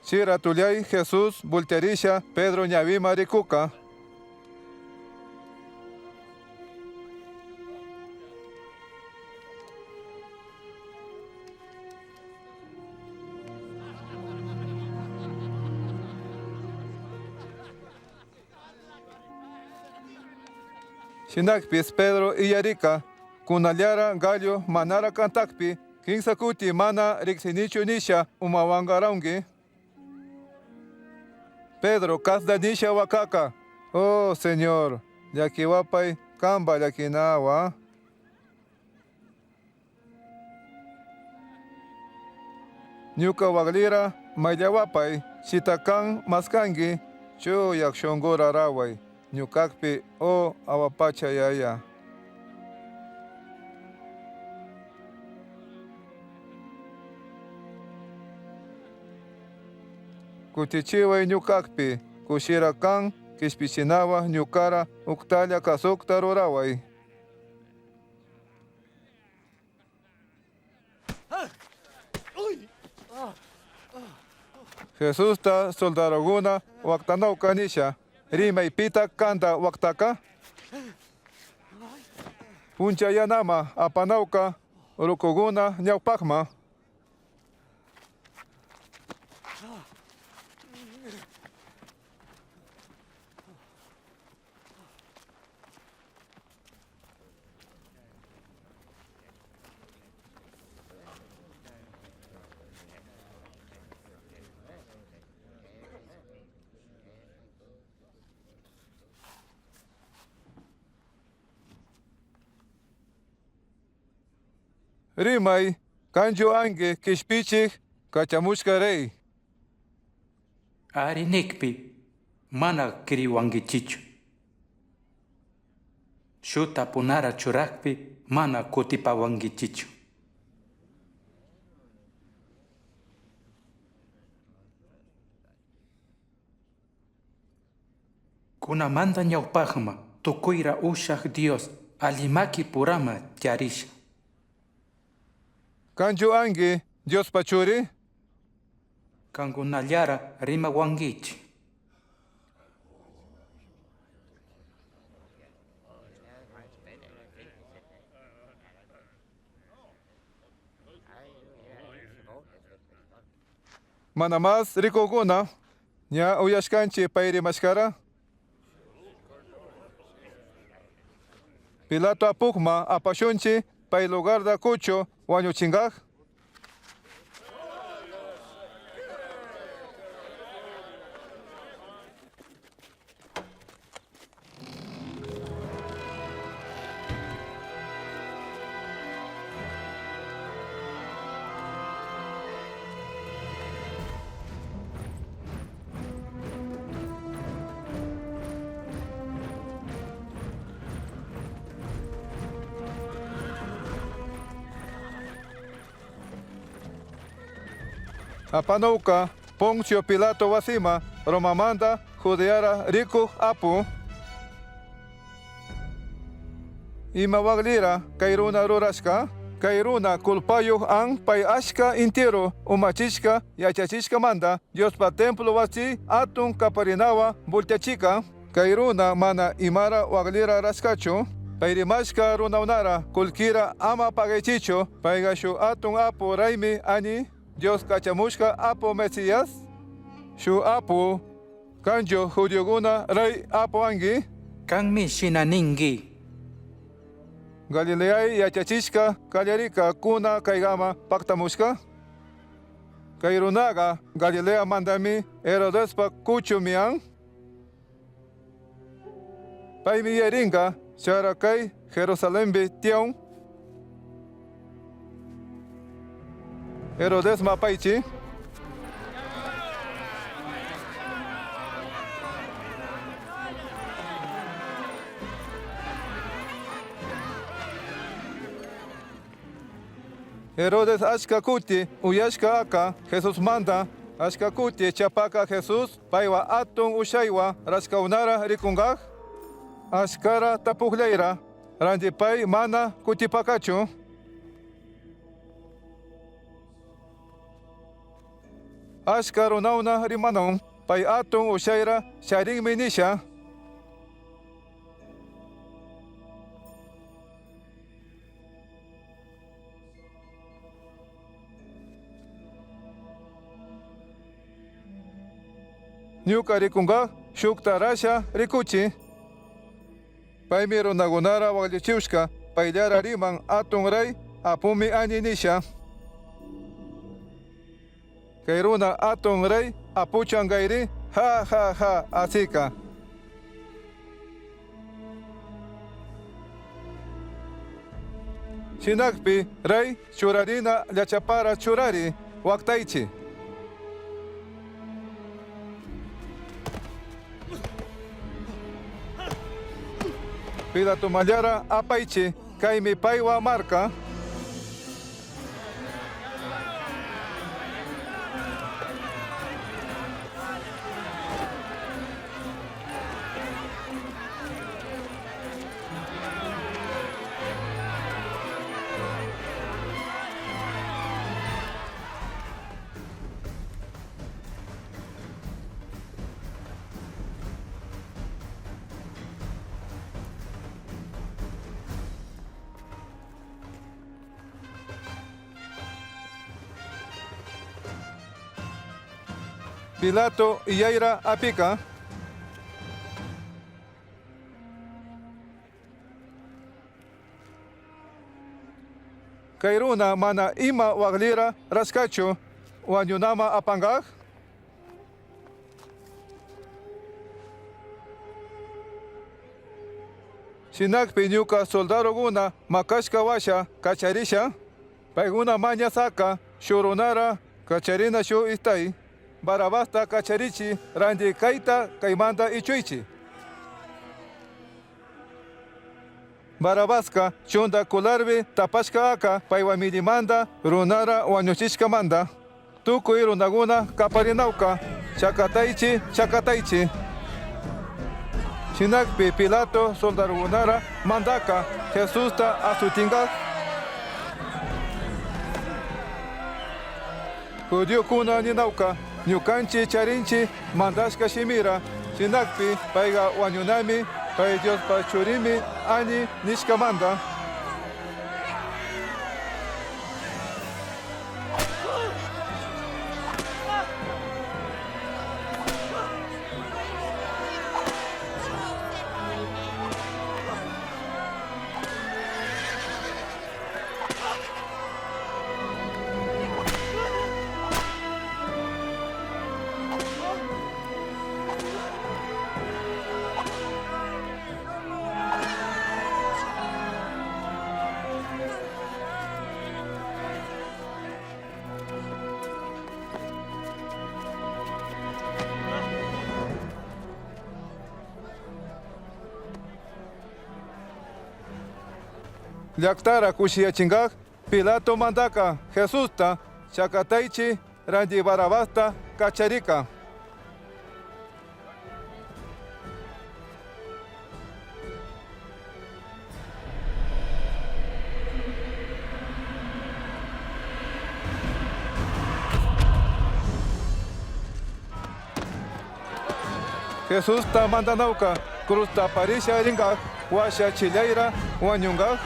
Chira tulyay Jesús voltearisha Pedro ñawima rikuka. Shinakpis Pedro iyarika, Kunallara gallo manara kantakpi, kinsa kuti mana riksinichu nisha umawangarangi. Pedro kasda nisha wakaka. Oh Señor, llakiwapay kamba llakinawa. Ñuka waglira mayllawapay shitakan maskangi chuyak shunqura raway ñukakpi oh awapacha yaya. Kutichiway ñukakpi kushira kan kishpichinawa ñukara uktalla kasukta ruraway. Jesusta soldaroguna waktanauka nisha, rimay pita kanta waktaka. Punchayanama apanauka rukuguna ñawpakma. Rimay, kanchu anki kishpichik kachamushka rey.
Ari nikpi mana kiriwankichichu. Shu tapunara churakpi mana kutipawankichichu. Kunamanta ñawpakma tukuyra ushak Dios allimaki purama charisha.
Kanchu anki Diospa churi?
Kankunallara rimawankichi.
Mana mas rikukuna ña uyashkanchik pay rimashkara. Pilato apukma apashunchi pay lugarda kuchu wañuchinkaj. Apanauka Poncio Pilato wasima Romamanta Judeara rikuk apu. Ima waglira kay runa rurashka, kay runa kulpayuq an pay ashka intiru umachishka yachachishkamanta Diospa templo wasi atun kaparinawa volteachika, kay runa mana imara waglira rashkachu, pay rimashka runaunara kullkira ama pagaychichu, payqa shu atun apu raymi ani Dios kachamushka apu Mesías, shu apu kanchu judioguna rey apu angi.
Kanmi shina ninki.
Galileay yachachishka kallarika kuna kaygama paktamushka. Kay runaga Galilea mandami Herodespa kuchumian. Paymi yaringa chara kay Jerusalembi tiaun. Herodes mapaychi. Herodes ashka kuti uyashka aka Jesus manda ashka kuti chapaka Jesus paywa atun ushaywa rashkaunara rikungaj ashkara tapujlayra ranti pay mana kutipakachu. Ashka runauna rimanaun pay atun ushayra charinmi nisha. Ñuka rikunga shukta rasha rikuchi. Paymi runakunara wakllichiwshka Paillara riman atun rey apumi ani nisha. Kay runa atun rey apuchangairi ha ha ha asika. Shinakpi rey churarina llachapara churari waktaichi. Pilato mallara apaichi kaymi paywa marka. Pilato iyaira apika. Kay runa mana ima waglira rashkachu wañunama apangaj. Shinakpi ñuka soldaroguna makashka washa kacharisha. Payguna mañasaka shurunara kacharina shu istay. Barabasta kacharichi randi kayta kaymanta ichuichi. Barabaska chunda kularbi tapashka aka paywa runara wañuchishkamanta. Tukuy runaguna kaparinawka chakataychi chakataychi. Shinakpi Pilato soldarugunara mandaka Jesusta asutingaj. Judiokuna ninawka ñukanchi charinchi mandashka shimira. Shinakpi payga wañunami pay Diospa churimi ani nishkamanta. Llaktara kushiyachingaj Pilato mandaka Jesusta chakataychi ranti Barabasta kacharika. Jesusta mandanawka cruzta parisha ringaj washa chilayra wañungaj.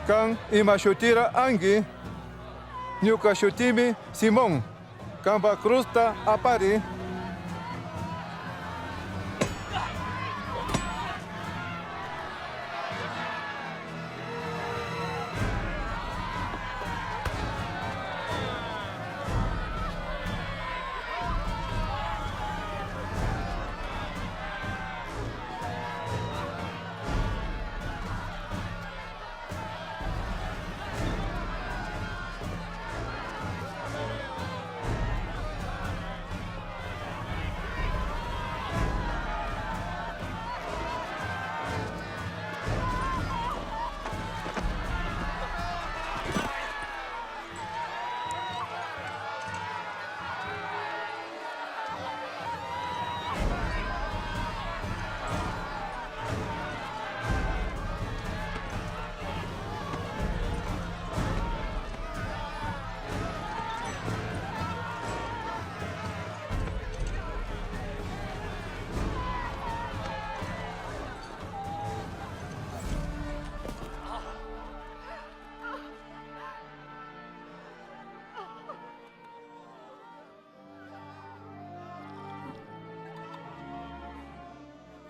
Kan ima shutira angi, ñuka shutimi Simón, kamba cruzta apari.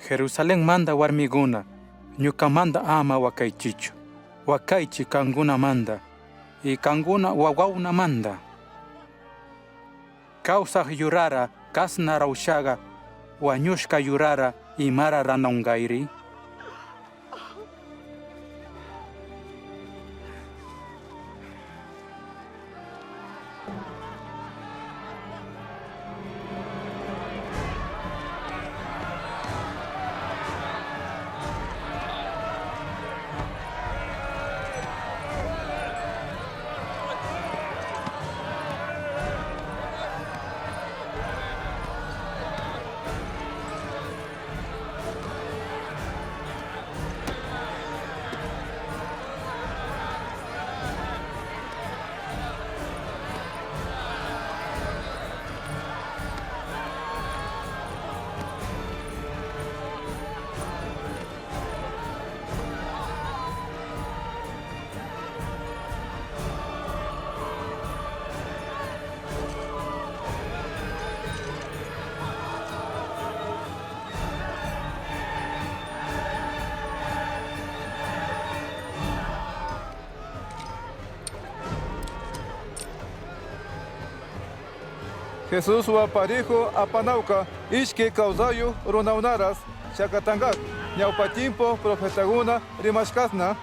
Jerusalenmanta warmiguna, ñukamanta ama wakaychichu. Wakaychi kangunamanta y kanguna wawaunamanta. Kawsaj yurara kasna rawshaga wañushka yurara imara ranaungairi.
Jesús parijo apanauka ishki kawsayu runaunaras chakatangak ñawpa timpo profetaguna rimashkasna.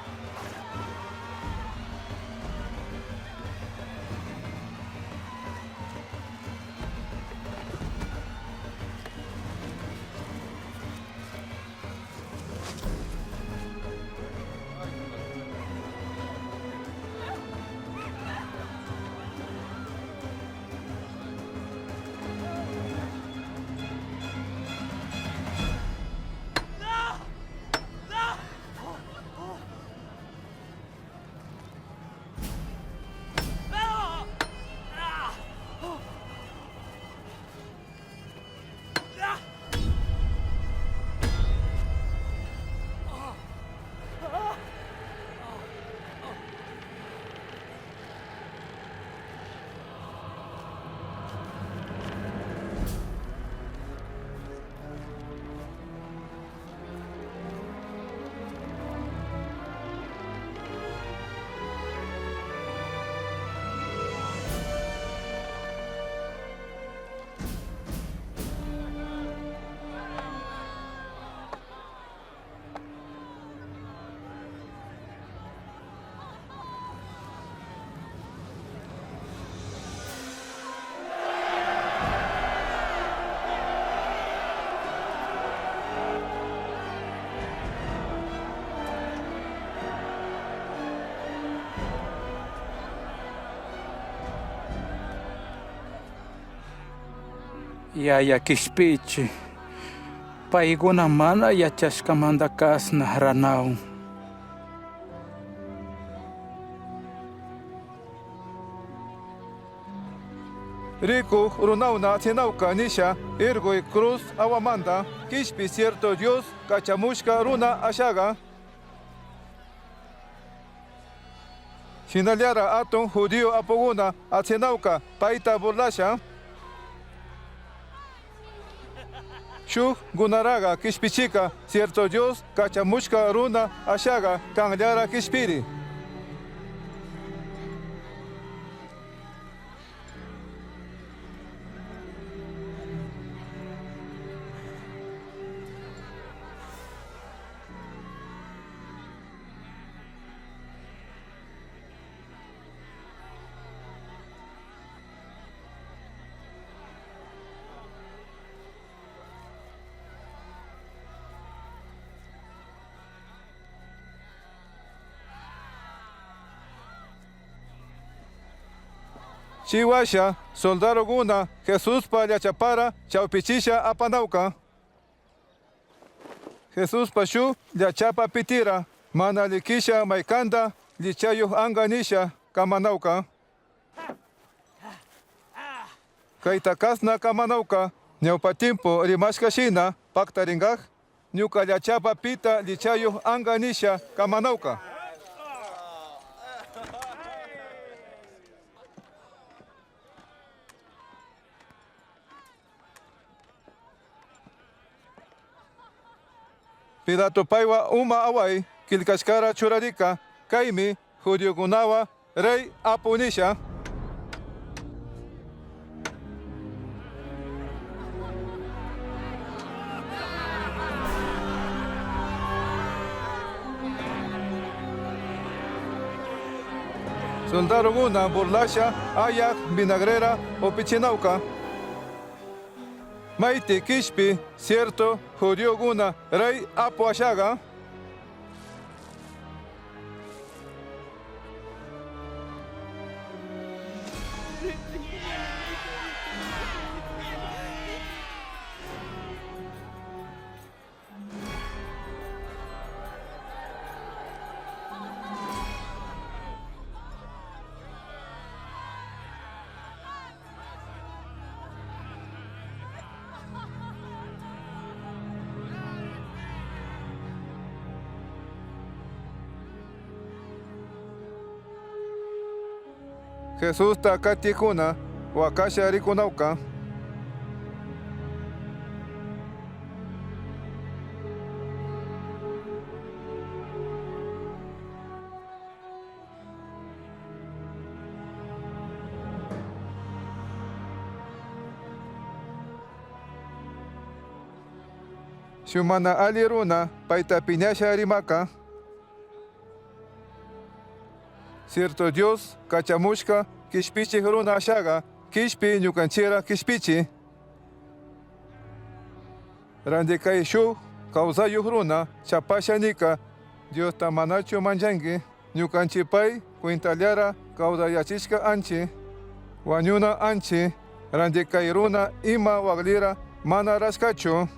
Yaya kishpichi. Payguna mana yachashkamanta kasna ranawun.
Rikuj runauna sinauka nisha irguy cruz awamanta kishpi cierto Dios kachamushka runa ashaga. Shinallara atun judío apuguna atsinauka paita burlasha. Shuk gunaraga kishpichika cierto Dios kachamushka runa ashaga kanllara kishpiri. Chiwasha, soldaroguna, Jesús pa llachapara, chawpichisha apanauka. Jesús pashu, llachapa pitira, mana likisha maikanda, lichayuh anganisha, kamanauka. Kayta kasna kamanauka, ñawpa timpo rimashka shina, paktaringaj, ñuka llachapa pita lichayuh anganisha, kamanauka. Pilato paywa uma away killkashkara churarika kaymi judiokunawa rey apu nisha. Soldaroguna burlasha ayaj vinagrera opichinauka. Maiti kishpi cierto judioguna rey apu ashaga. Jesusta katikuna wakasha rikunauka. Shumana ali runa payta piñasha rimaka. Cierto Dios kachamushka kishpichi runa ashaga kishpi ñukanchira kishpichi. Randi kay shuk kawsayuq runa chapasha nika Diosta manachu manchanki ñukanchik pay kwintallara kawsayachishka anchi wañuna anchi randi kay runa ima waklira mana rashkachu.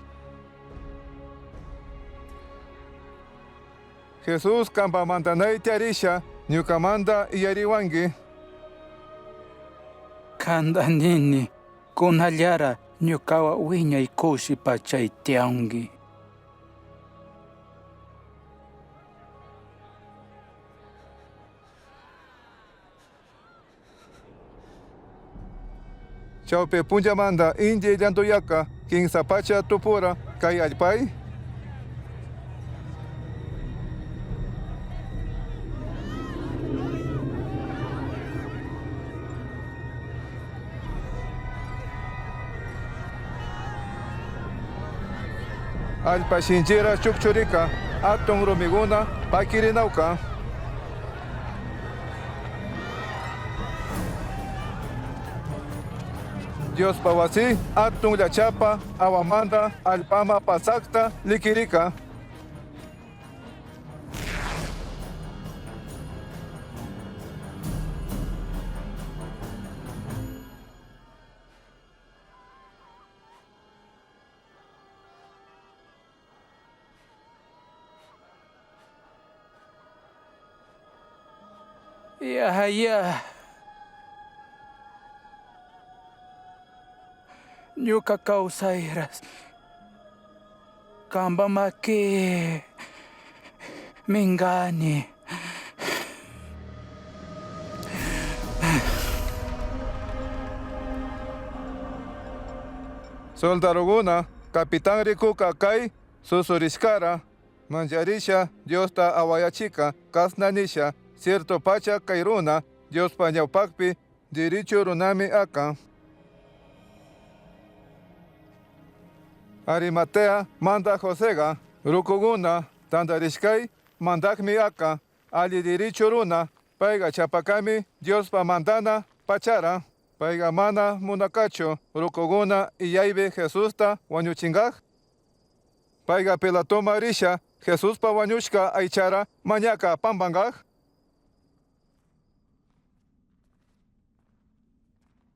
Jesús kampa mantanay tiarisha ñukamanta iyariwanki.
Kanda nini, kunallara ñukawa wiñay kushi pachay tiyanki.
Chawpi punchamanta inti llantuyaka kinsa pacha tupura kay allpay. Allpa shinchira chukchurika atun rumiguna pakirinawka. Diospa wasi atun llachapa awamanta allpama pasakta likirika.
Ya, ya. Ñuka kawsayras. Kamba maki mingani.
Soldaroguna capitán rikuka kay susurishkara mancharisha Diosta awayachika kasna nisha cierto pacha kay runa Diospa ñawpakpi dirichu runami aka. Arimatea manda Josega rukuguna tantarishkay mandakmi aka alli dirichu runa payga chapakami Diospa mandana pachara payga mana munakachu rukuguna iyaybi Jesusta wañuchinkaj. Payga Pilatoma risha Jesuspa wañushka aychara mañaka pampankaj.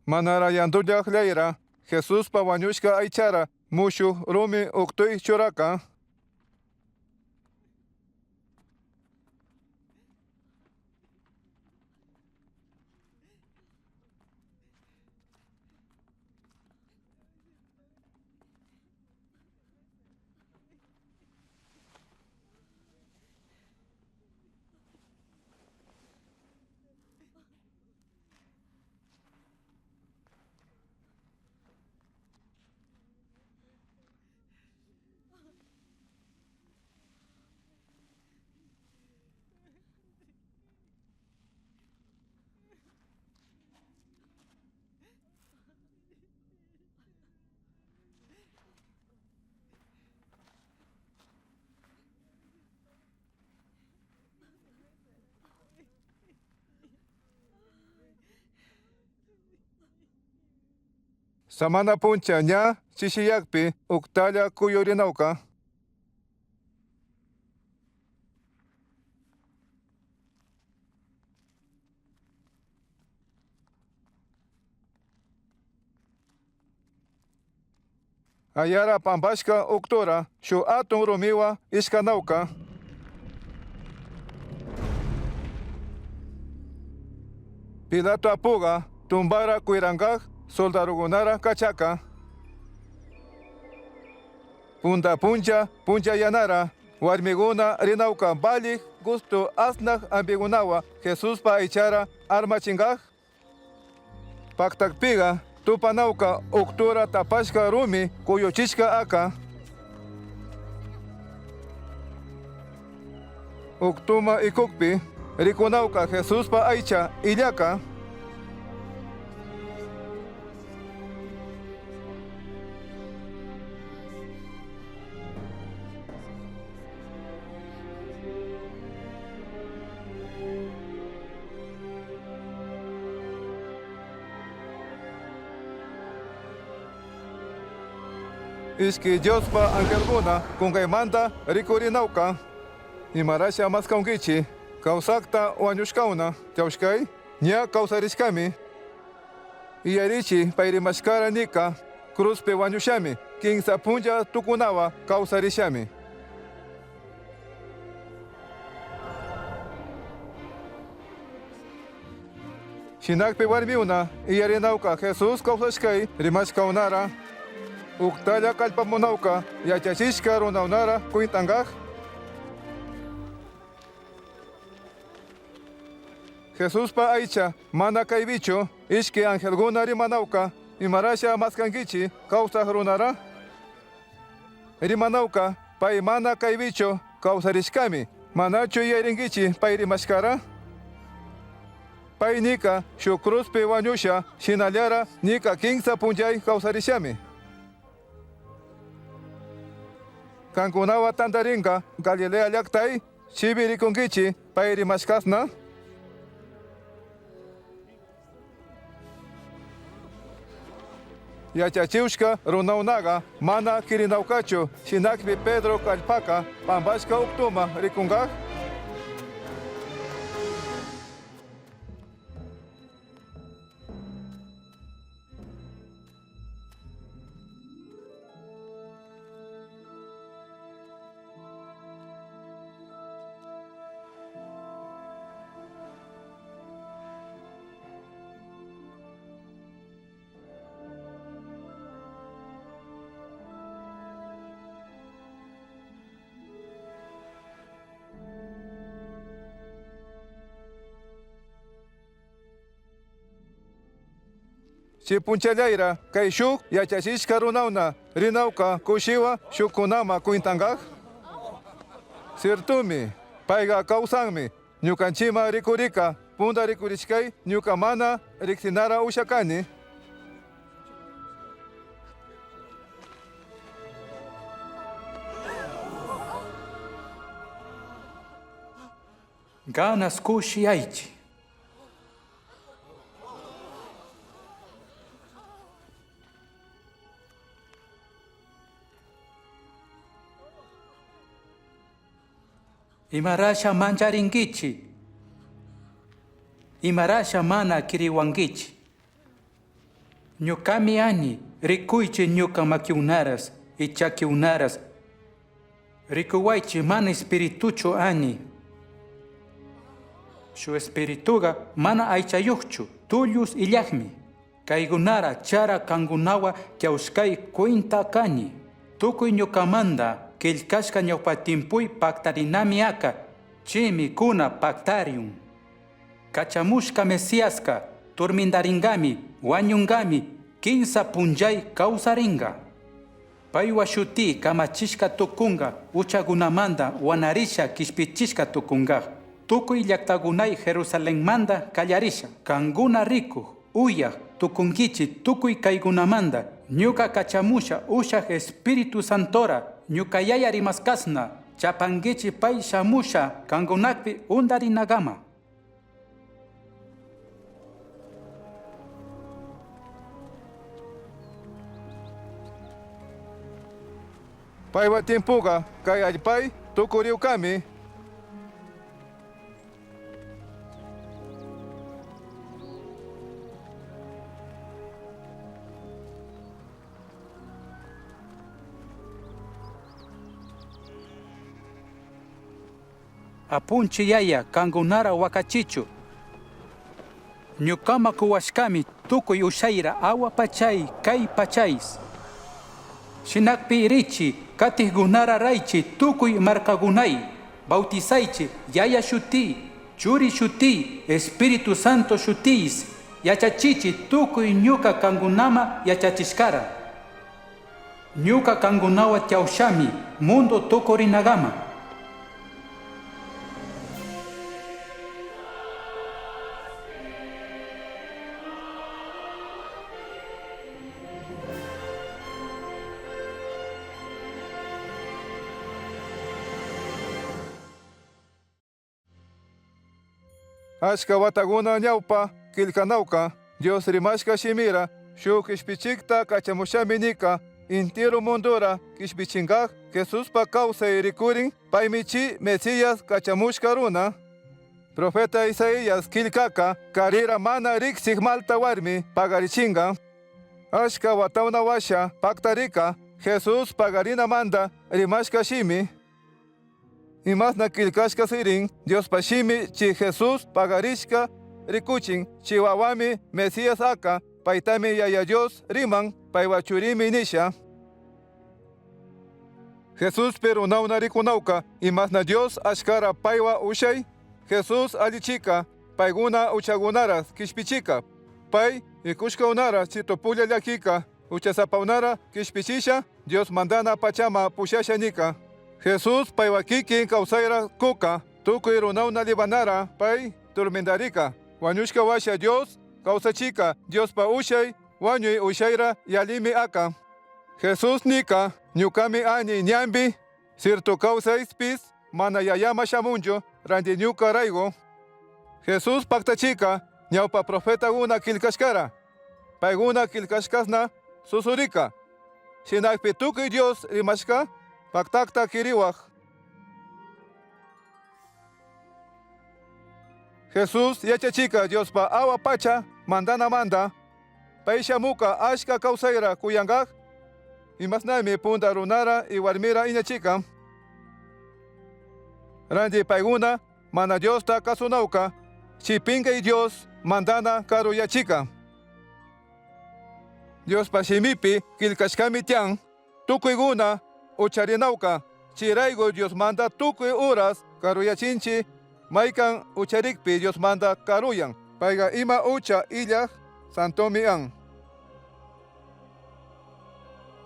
Manara yantullaj llayra Jesuspa wañushka aychara mushuj rumi uktuy churaka. Samana puncha ña chishiyakpi uktalla kuyurinawka. Ayara pampashka uktura shu atun rumiwa ishkanawka. Pilato apuga tumbara kuirankaj soldarukunara kachaka. Punta puncha punchayanara warmiguna rinawka balik gusto asnaj ambigunawa Jesuspa aychara armachinkaj. Paktakpiga tupanawka uktura tapashka rumi kuyuchishka aka. Uktuma ikukpi rikunawka Jesuspa aycha illaka. Ishki Diospa angelguna kunkaymanta rikurinawka. Imarasha maskawnkichi kawsakta wañushkawna tiyawshkay ña kawsarishkami. Iyarichi payrimashkara nika cruzpi wañushami kinsa punlla tukunawa kawsarishami. Shinakpi warmiuna iyarinawka Jesús kawsashkay rimashkawnara. Uktalla kallpamunawka yachachishka runawnara kwintankaj. Jesuspa aycha mana kaypichu ishki angelguna rimanawka imarasha maskankichi kawsaj runara. Rimanawka pay mana kaypichu kawsarishkami manachu yuyarinkichi pay rimashkara. Pay nika shuk cruzpi wañusha shinallara nika kinsa punllay kawsarishami. Kankunawa tantarinka Galilea llaktay chibi rikunkichi pay rimashkasna. Yachachiushka runawnaga mana kirinawkachu shinakpi Pedro kallpaka pampashka uktuma rikunkaj. Chi punchallayra kay shuk yachachishka runawna rinawka kushiwa shukkunama kwintankaj. Ciertumi, payga kawsanmi, ñukanchima rikurika, punda rikurishkay ñuka mana riksinara ushakani.
Ganas kushi aichi. Imarasha mancharinkichi. Imarasha mana kiriwankichi. Ñukami ani rikuychi ñuka makiunaras y chakiunaras. Rikuwaychi mana espirituchu ani. Shu espirituga mana aychayuqchu, tullus illaqmi. Kaykunara chara kankunawa tiyawshkay kwinta kani. Tukuy ñukamanta qillqashka ñawpa timpuy paktarinami aka, chaymi kuna paktariun. Kachamushka Mesiaska turmindaringami, wañungami, kinsa punllay kawsaringa. Paywa shuti kamachishka tukunga, uchagunamanta wanarisha kishpichishka tukunga. Tukuy llaktagunay Jerusalenmanta kallarisha, kankuna rikuj, uyaj, tukunkichi tukuy kaykunamanta, ñuka kachamusha ushaj Espíritu Santora, ñuka yaya rimaskasna, chapankichi pay shamusha kankunakpi undarinagama.
Paywa timpuka kay allpay tukuriwkami.
Apunchi yaya kangunara wakachichu. Ñukama kuwashkami tukuy ushayra awa pachay kay pachais. Shinakpi richi katijgunara raichi tukuy markagunay. Bautizaichi yaya shuti, churi shuti, Espíritu Santo shutis. Yachachichi tukuy ñuka kangunama yachachishkara. Ñuka kangunawa tiyaushami mundo tukurinagama.
Ashka wataguna ñawpa killkanawka Dios rimashka shimira shuk kishpichikta kachamushami nika intiru mundura kishpichinkaj Jesuspa kawsay rikurin paymi chi Mesías kachamushka runa. Profeta Isaías killkaka karira mana riksik malta warmi pagarichinga. Ashka watawna washa paktarika Jesús pagarinamanta rimashka shimi. Imasna killkashka sirin Diospa shimi chi Jesús pagarishka rikuchin chiwawami Mesías aka paytami Yaya Dios riman paywa churimi nisha. Jesús pero nawna rikunawka imasna Dios ashkara paywa ushay Jesús allichika payguna uchagunara kishpichika pay ikushkaunara chitopulla llakika uchasapaunara kishpichisha Dios mandana pachama pushasha nika. Jesús paywa kikin kawsayra kuka tukuy runawna libanara pay turmindarika wañushka washa Dios kawsachika Diospa ushay wañuy ushayra yalimi aka. Jesús nika ñukami ani ñambi sirtu kawsayspis mana yayama shamunchu ranti ñuka raygu. Jesús paktachika ñawpa profetaguna killkashkara. Payguna killkashkasna susurika. Shinakpi tukuy Dios rimashka paktakta kiriwaj. Jesús yachachika Diospa awa pacha mandana manda. Pay shamuka ashka kawsayra kuyankaj. Imasnami punta runara y warmira iñachika. Ranti payguna mana Diosta kasunawka. Chipinka y Dios mandana karuyachika. Diospa shimipi killkashkami tiyan. Tukuyguna ucharinawka. Chiraygu Dios manda tukuy uras karuyachinchi. Maykan ucharikpi Dios manda karuyan. Payga ima ucha illaj santomi an.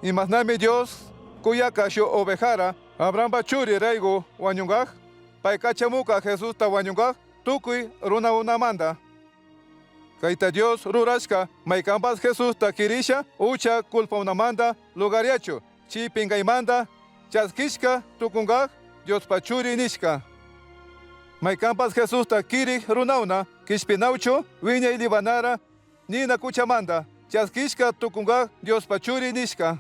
Imasnami Dios kuyaka shu ovejara Abrahampa churi raygu wañunkaj. Pay kachamuka Jesusta wañunkaj tukuy runakunamanta. Kayta Dios rurashka maykanpas Jesusta kirisha ucha culpaunamanta lugariachu chi pinkaymanta chaskishka tukunkaj Diospa churi nishka. Maykanpas Jesusta kirik runawna kishpinawchu wiñay libanara nina kuchamanta chaskishka tukunkaj Diospa churi nishka.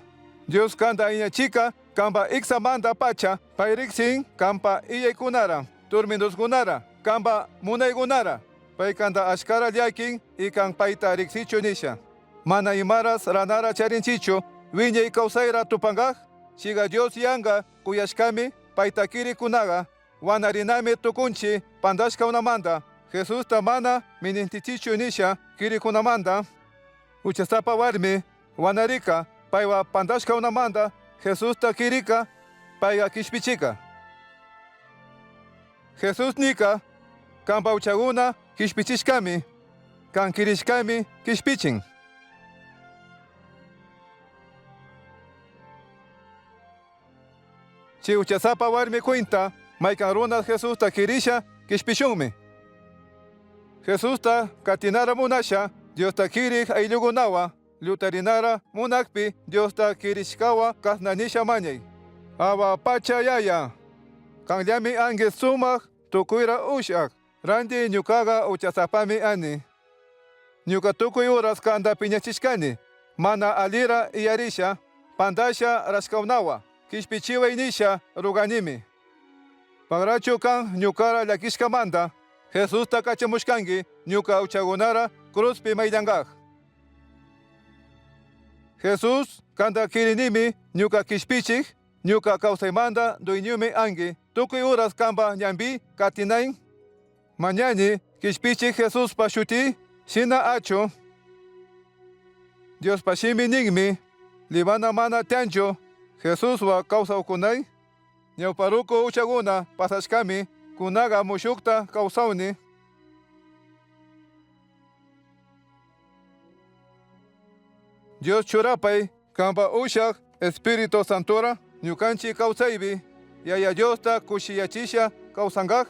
Dios kanta iñachika kampa iksamanta pacha payriksin kampa iyaykunara turminduskunara kampa munaykunara pay kanta ashkara llakin ikan payta riksichu nisha. Mana imaras ranara charinchichu wiñay kawsayra tupankaj chiga Dios yanka kuyashkami payta kirikunaga wanarinami tukunchi pantashkaunamanta Jesusta mana minintichichu nisha kirikunamanta. Uchasapa warmi wanarika paywa pantashkaunamanta Jesusta kirika payga kishpichika. Jesús nika kampa uchaguna kishpichishkami kan kirishkami kishpichin. Chi uchasapa warmi cuenta maykan runas Jesusta kirisha kishpishunmi. Jesusta katinara munasha Diosta kirik ayllukunawa llutarinara munakpi Diosta kirishkawa kasnanisha mañay. Awa pacha yaya. Kanllami anki sumak tukuyra ushak. Ranti ñukaga uchasapami ani. Ñuka tukuy uras kanta piñachishkani. Mana alira iyarisha, pantasha rashkawnawa. Kishpichiway nisha ruganimi. Pagrachu kan ñukara llakishkamanta Jesusta kachamushkanki ñuka uchagunara cruzpi maydangaj. Jesús kanta kirinimi ñuka kishpichik ñuka kawsaymanta dueñumi anki tukuy uras kanpa ñanpi katinayn. Mañani kishpichik Jesuspa shuti shina achu. Diospa shimi ninmi libana mana tianchu Jesuswa kawsawkunay ñawparuku uchaguna pasashkami kunaga mushukta kawsawni. Dios churapay kanpa ushak Espíritu Santora ñukanchik kawsaypi Yaya Diosta kushiyachisha kawsankaj.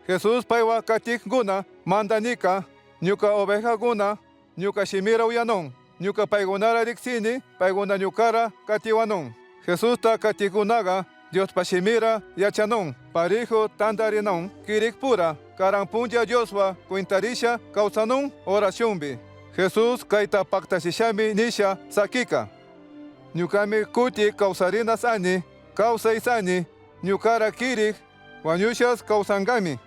Jesús paywa katikguna mandanika ñuka ovejaguna ñuka shimira uyanun ñuka paygunara riksini payguna ñukara katiwanun. Jesusta katikunaga Diospa shimira yachanun parijo tantarinun kirikpura karan punlla Dioswa kwintarisha kawsanun oracionbi. Jesús kayta paktachishami nisha sakika. Ñukami kuti kawsarinas ani, kawsaysani, ñukara kirik, wañushas kawsankami.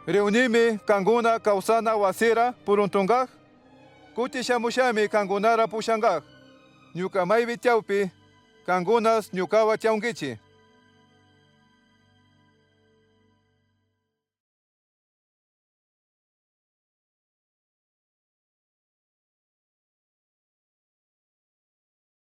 Riunimi kanguna kawsana wasira puruntungaj, kuti shamushami kangunara pushankaj. Ñuka maypi tiyawpi, kangunas ñukawa tiyawnkichi.